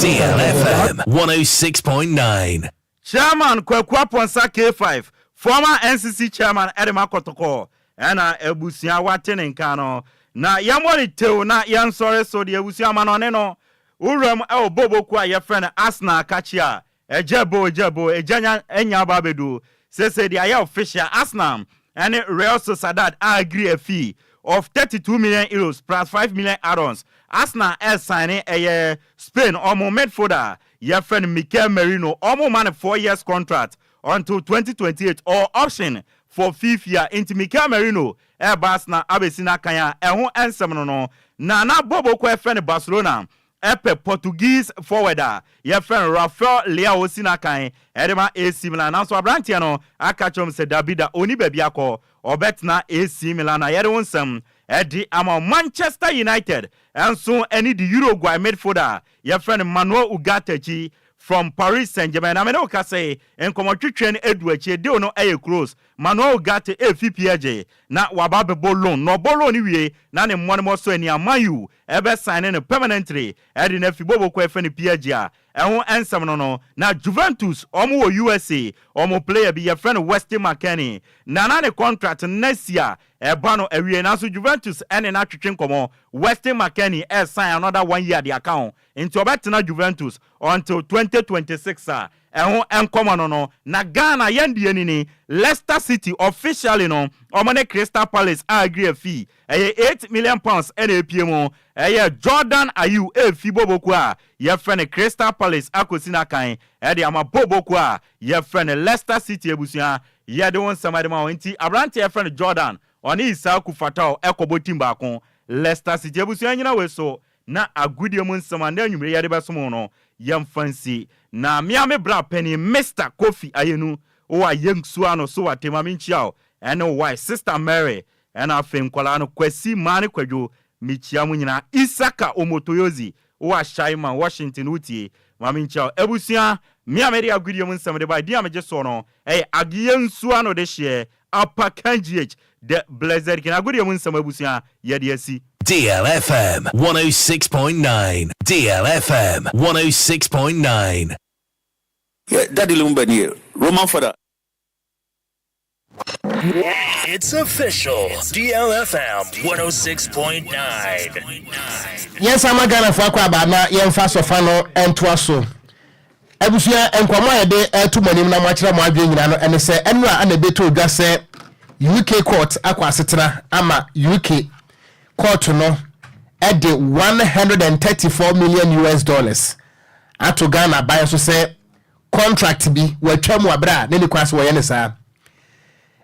DLFM 106.9. Chairman Kwaku Aponsa K5, former NCC chairman de ma Kɔtɔkɔ ɛna abusua wate ne nka no na yɛmmɔ no tew na yɛnsɔre so deɛ abusua amanɔne no wuram ɛwɔ bobokuo a yɛfrɛ no Arsenal kakye a ɛgya bo ɛgya bo ɛgya nya anya aba abɛdu sese deɛ ayɛ official Arsenal ɛne Real Sociedad a agree a fee of 32 million euros plus 5 million add-ons Arsenal ɛresign ɛyɛ Spain ɔmo midfielder Yɛfrɛ no Mikel Merino, ɔmo ma no four years contract until 2028 or option for fifth year, nti Mikel Merino ɛreba Arsenal abɛsi n'akan a ɛho nsɛm no no na na Bobo kɔ ɛfrɛ no Barcelona ɛpɛ Portuguese forward a yɛfrɛ no Rafael Leao ɔsi n'akan ɛde ma AC Milan nanso abranteɛ no aka kyerɛ wɔn sɛ dabi da ɔnni baabi akɔ ɔbɛtena AC Milan a yɛde wo nsɛm ɛde ama wo. Manchester United nso ani di Uruguay midfielder a Yɛfrɛ no Manuel Ugarte akyi from Paris Saint-Germain. Na me ne wo kasa yi, nkɔmmɔtwetwe no adu akyire. Deal no yɛ close. Manuel Ugarte refi PSG na waba abɛbɔ loan. Na ɔbɔ loan no wie na ne mmɔnemmɔ sɔ ani a, Man U bɛ sign no permanently de no afi Bobo kɔ ɛfɛ no PSG a ɛho nsɛm no no. Na Juventus, wɔn wɔ USA, wɔn player bi yɛfrɛ no Weston McKennie. Na na ne contract no na si a ɛba no awie nanso Juventus ne no atwetwe nkɔmmɔ Weston McKennie resign another one year de aka ho nti ɔbɛtena Juventus until 2026 a ɛho nkɔmmɔ no no. Na Ghana yɛn deɛ ni ni, Leicester City officially no wɔn ne Crystal Palace a agree a fee ɛyɛ £8 million ɛna epie mu, ɛyɛ Jordan Ayew ɛrefi Boboku a yɛfrɛ no Crystal Palace akɔsi n'akan ɛde ama Boboku a yɛfrɛ no Leicester City abusua yɛde wo nsɛm ɛde ma wɔn nti aberanteɛ yɛfrɛ no Jordan Ɔne Issahaku Fatawu kɔbɔ team baako, Leicester City. Abusua nnyina wei so na agodie mu nsɛm a nnɛ anwummere yɛde bɛsom wo no, yɛmfa nsi. Na me ara me bra panin Mister Kofi Ayenu, wowɔ Ayensuano no so wate, ma menkyia wo, ɛne wo wife Sister Mary, ɛna afei nkwadaa no Kwasi, Maa ne Kwadwo, mekyia mo nyinaa. Isaka Omotoyosi, wowɔ Ashaiman, Washington, wotie, ma menkyia wo. Abusua, me a mede agodie mu nsɛm de bae, din a megye soɔ no yɛ Ayensuano dehyeɛ Upper Kangh The Blessed King Agodie mu nsɛm abusua yɛde asi. DLFM 106.9 DLFM 106.9. Yeah, Daddy Lumba nie, Roman Father. It's official. DLFM 106.9. Yɛnsan ma Ghanafoɔ akwaaba na yɛmfa sɔfa no ntoa so. Abusua, nkɔmmɔ a yɛde reto mo anim na moakyerɛ mo adwene nyinaa no ne sɛ ɛnora na ɛbɛtoo dwa sɛ UK court akɔ asetena ama UK court no de 134 million US dollars ato Ghana aban so sɛ contract bi wɔatwa mu aberɛ a na ɛni kwan sɛ wɔyɛ no saa.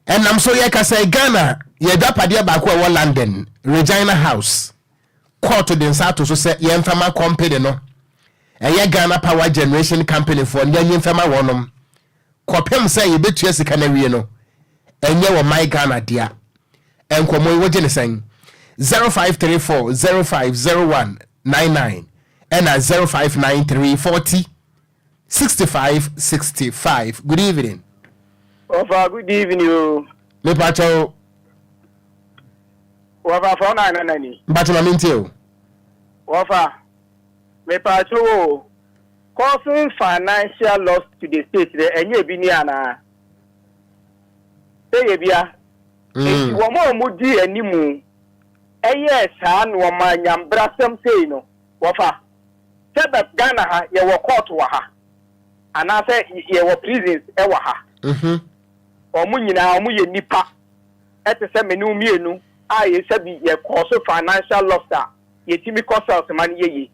Ɛnam so yɛka sɛ Ghana yɛ adwapadeɛ baako a ɛwɔ London, Regina House, court de nsa ato so sɛ yɛmfa ma company no. Ɛyɛ Ghana Power Generation Company foɔ no yɛnye mfɛma wɔnom kɔpem sɛ yɛbɛtua sika no awie no ɛnyɛ wɔ my Ghana dea. Nkɔmmɔ yi wogye ne sɛn? 0534 0501 99 ɛna 0593 40 65 65. Good evening. Wɔfa good evening o. Mepakyɛw. Wɔfa fɔ na nana ni. Mpakyɛw ma mentie o. Wɔfa mepakyɛw o. Causing financial loss to the state dɛ ɛnyɛ ebi ni anaa? Sɛ yɛ bia. Enti wɔn a wɔdi anim yɛɛ saa nnoɔma nyambrasɛm sei no, wɔfa sɛ bɛ Ghana ha yɛwɔ court wɔ ha anaasɛ yɛwɔ prisons wɔ ha. Wɔn nyinaa wɔn yɛ nnipa te sɛ me ne wo mmienu a yɛ sɛbi yɛ kɔɔ so financial loss a yɛtumi kɔ cells ma no yɛ yie.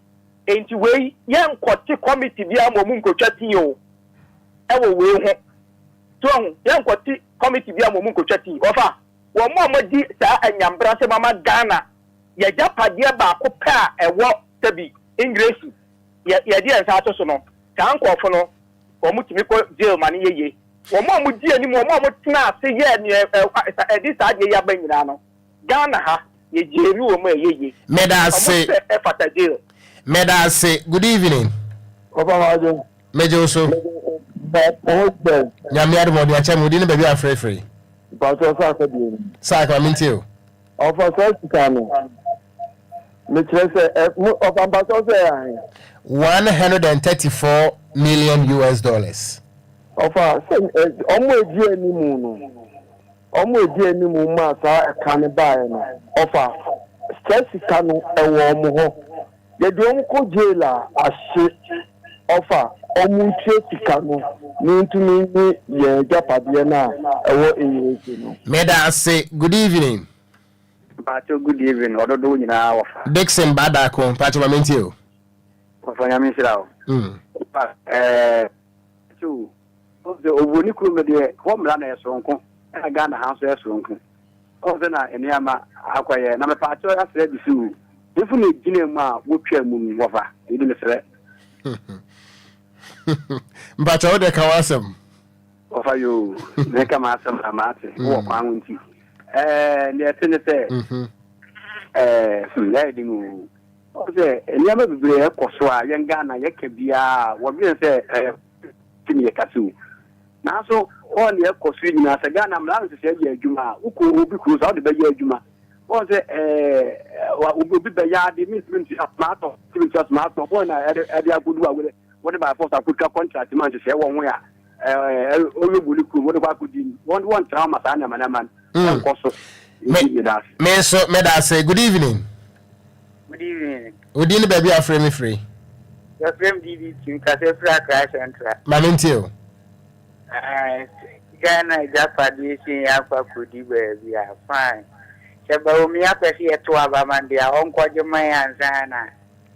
Enti wei yɛnkɔte committee biara ma wɔn nkɔtwa tea o ɛwɔ wei ho. So wahu? Yɛnkɔte committee biara ma wɔn nkɔtwa tea. Wɔfa, wɔn a wɔadi saa anyambrasɛm ama Ghana, yɛagyapadeɛ baako pɛ a ɛwɔ sɛbi Engresi, yɛ, yɛde yɛn nsa ato so no, saa nkorɔfo no, wɔtumi kɔ jail ma no yɛ yie. Wɔn a wɔdi anim, wɔn a wɔtenaa ase yɛɛ nea ɛ, ɛ, ɛde saa adeɛ yi aba nyinaa no, Ghana ha, yɛ jaili wɔn a ɛyɛ yie. Meda ase. Wɔn sɛ ɛfata jail. Meda ase. Good evening. Ɔfa m'adwene. Megye wo so. Nyame adom ɔde akyɛ me. Wo din ne baabi a frɛfrɛ. Mpakyɛw saaka deɛ ni. Saaka ma mentie o. Ɔfa saa sika no. Mekyerɛ sɛ ɛ mo ɔfa mpakyɛw sɛ ɛyɛ ahe. 134 million US dollars. Ɔfa sɛ ɛ ɔmo edi anim no ɔmo edi anim maa saa ɛka no baeɛ no ɔfa saa sika no ɛwɔ ɔmo hɔ. Yɛde wɔn kɔ jail a ahye ɔfa wɔn ntua sika no na yɛntumi nye yɛn agyapadeɛ no a ɛwɔ AAC no. Meda ase, good evening. Mpakyɛw good evening ɔdodow nyinaa wɔfa. Dickson Baadaako, mpakyɛw ma mentie o. Wɔfa Nyame nhyira wo. Ɛɛ mpakyɛw Wohu sɛ owuo ne kurom no deɛ hɔ mmara no yɛ soronko ɛna Ghana ha nso yɛ soronko. Wohu sɛ na nneɛma akɔyɛ na mepaakyɛw asrɛ bi so hefo na egyina mu a wotwa mu no wɔfa ebi mesrɛ. Mpakyɛw wode ka w'asɛm. Wɔfa yoo meka m'asɛm na mate wɔ kwan ho nti ɛɛ deɛ ɛte ne sɛ ɛɛ hmm ɛyɛ den o. Wohu sɛ nneɛma bebree ɛkɔ so a yɛn Ghana yɛka biara wɔdwene sɛ ɛɛ Nti na yɛka se o. Nanso hɔ nea ɛkɔ so yi nyinaa, sɛ Ghana mmara no nhyehyɛe yɛ adwuma a, wokɔ obi kuro so a, wode bɛyɛ adwuma. Wɔn sɛ ɛɛ obi bɛyɛ ade, mentumi ntua so matɔ, mentumi ntua so matɔ. Wɔn na ɛde ɛde akodu a wode wode by force akotwa contract ma nhyehyɛe wɔ ho a ɛɛ ɔyɛ bu ne kurom wode kɔ akɔdi. Wɔn wɔn tra ma saa nneɛma nneɛma no ɛnkɔ so. Me me nso meda ase. Good evening. Good evening. Wo din ne baabi a wofrɛ me firi? Yɛfrɛ me DDT, mekasa firi Accra Central. Ma me ntie o. Ah, Ghana agyapadeɛ sei akɔ akɔdi baabi a, fine. Sɛ Bawumia pɛ sɛ yɛto aba ma no deɛ a, ɔnkɔgye ma yɛn ansa na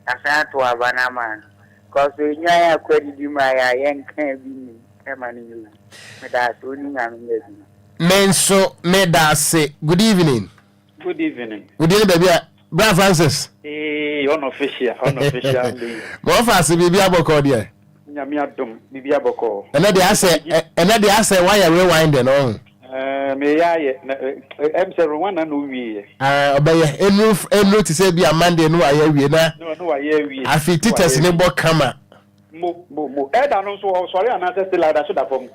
yɛasan ato aba no ama no. Cause nnwan akɔ adidi ma yɛn a, yɛnka bi nnim ɛma no nyɛ yie. Meda ase, wo ne Nyame nyɛ adwuma. Me nso meda ase. Good evening. Good evening. Wo din ne baabi a Bra Francis. Ee unofficial unofficial lady. Ma ɔfa ase biribi abɔkɔɔ deɛ. Nyame adom biribi abɔkɔɔ. Ɛnɛ deɛ asɛ ɛnɛ deɛ asɛ wayɛ rewinding ɔho. Ɛɛ meyɛ ayɛ na ɛm sɛ Rwanda na owie yɛ. Ɛɛ ɔbɛyɛ enuru enuru te sɛ bi a Monday no wayɛ awie na. No no wayɛ awie. Afi teachers ne bɔ kama. Mo mo mo ɛda no nso ɔsɔre anaasɛ still ɔda so da fam.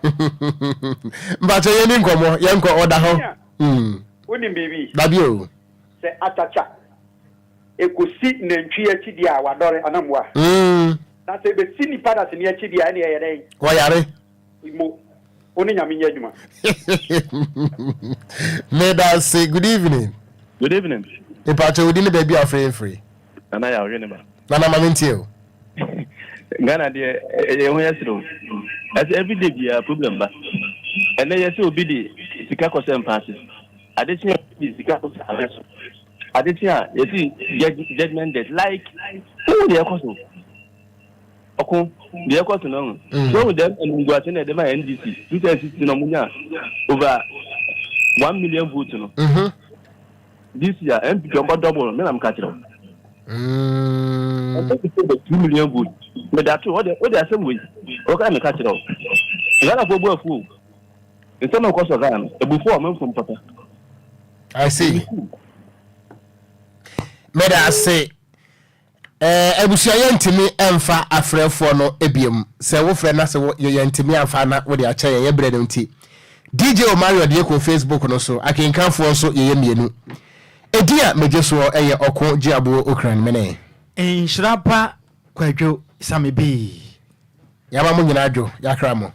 Mpakyɛ yɛn ni nkɔmɔ yɛn kɔ ɔda hɔ. Wonim biribi? Dabi o. Sɛ akyakya ɛkɔsi nantwie akyi deɛ a, wadɔre anaa mmoa? Na sɛ ɛbɛsi nnipa dasani akyi deɛ a, ɛnneɛ ɛyɛ dɛn? Wɔyare. Mo, wo ne Nyame nyɛ adwuma. Medase, good evening. Good evening. Mepakyɛ wo din ne baabi a wofrɛ yɛn firi? Nana Yaw Hwenema. Nana ma mentie o. Ghana deɛ ɛyɛ ho yɛ serew. Ɛsɛ everyday biara problem ba. Ɛnɛ yɛ sɛ obi de sika kɔhyɛ mpaase. Ade kye a obi de sika kɔhyɛ abɛ so. Ade kye a yɛsi judgement debt like wohu deɛ ɛkɔ so. Ɔko deɛ ɛkɔ so no ho. Mm. So wohu dɛm animguase na ɛde ma NDC 2016 ɔmo nya over 1 million vote no. Mm -hmm. This year NPP ɔkɔ double me na meka kyerɛ wo. Mm. Ɔsɛ sɛ 2 million votes. Meda to hɔ de wode asɛm wei wɔka meka kyerɛ wo. Ghanafoɔ bu afu o. Nsɛm a ɛkɔ so Ghana no, abufuo a ɔmanfam papa. I see. Meda ase. Eh, abusua yɛntumi mfa afrɛfoɔ no biom. Sɛ wofrɛ na sɛ yɛntumi amfa na wode akyɛ yɛn yɛ berɛ no nti. DJ Omarion deɛ kɔ Facebook no so, akenkanfoɔ nso yɛyɛ mmienu. Edin a megye soɔ yɛ Ɔko Gyeaboɔ Okran Mene. Nhyira ba Kwadwo Same Bii. Yɛama mo nyinaa dwo, yɛakra mo.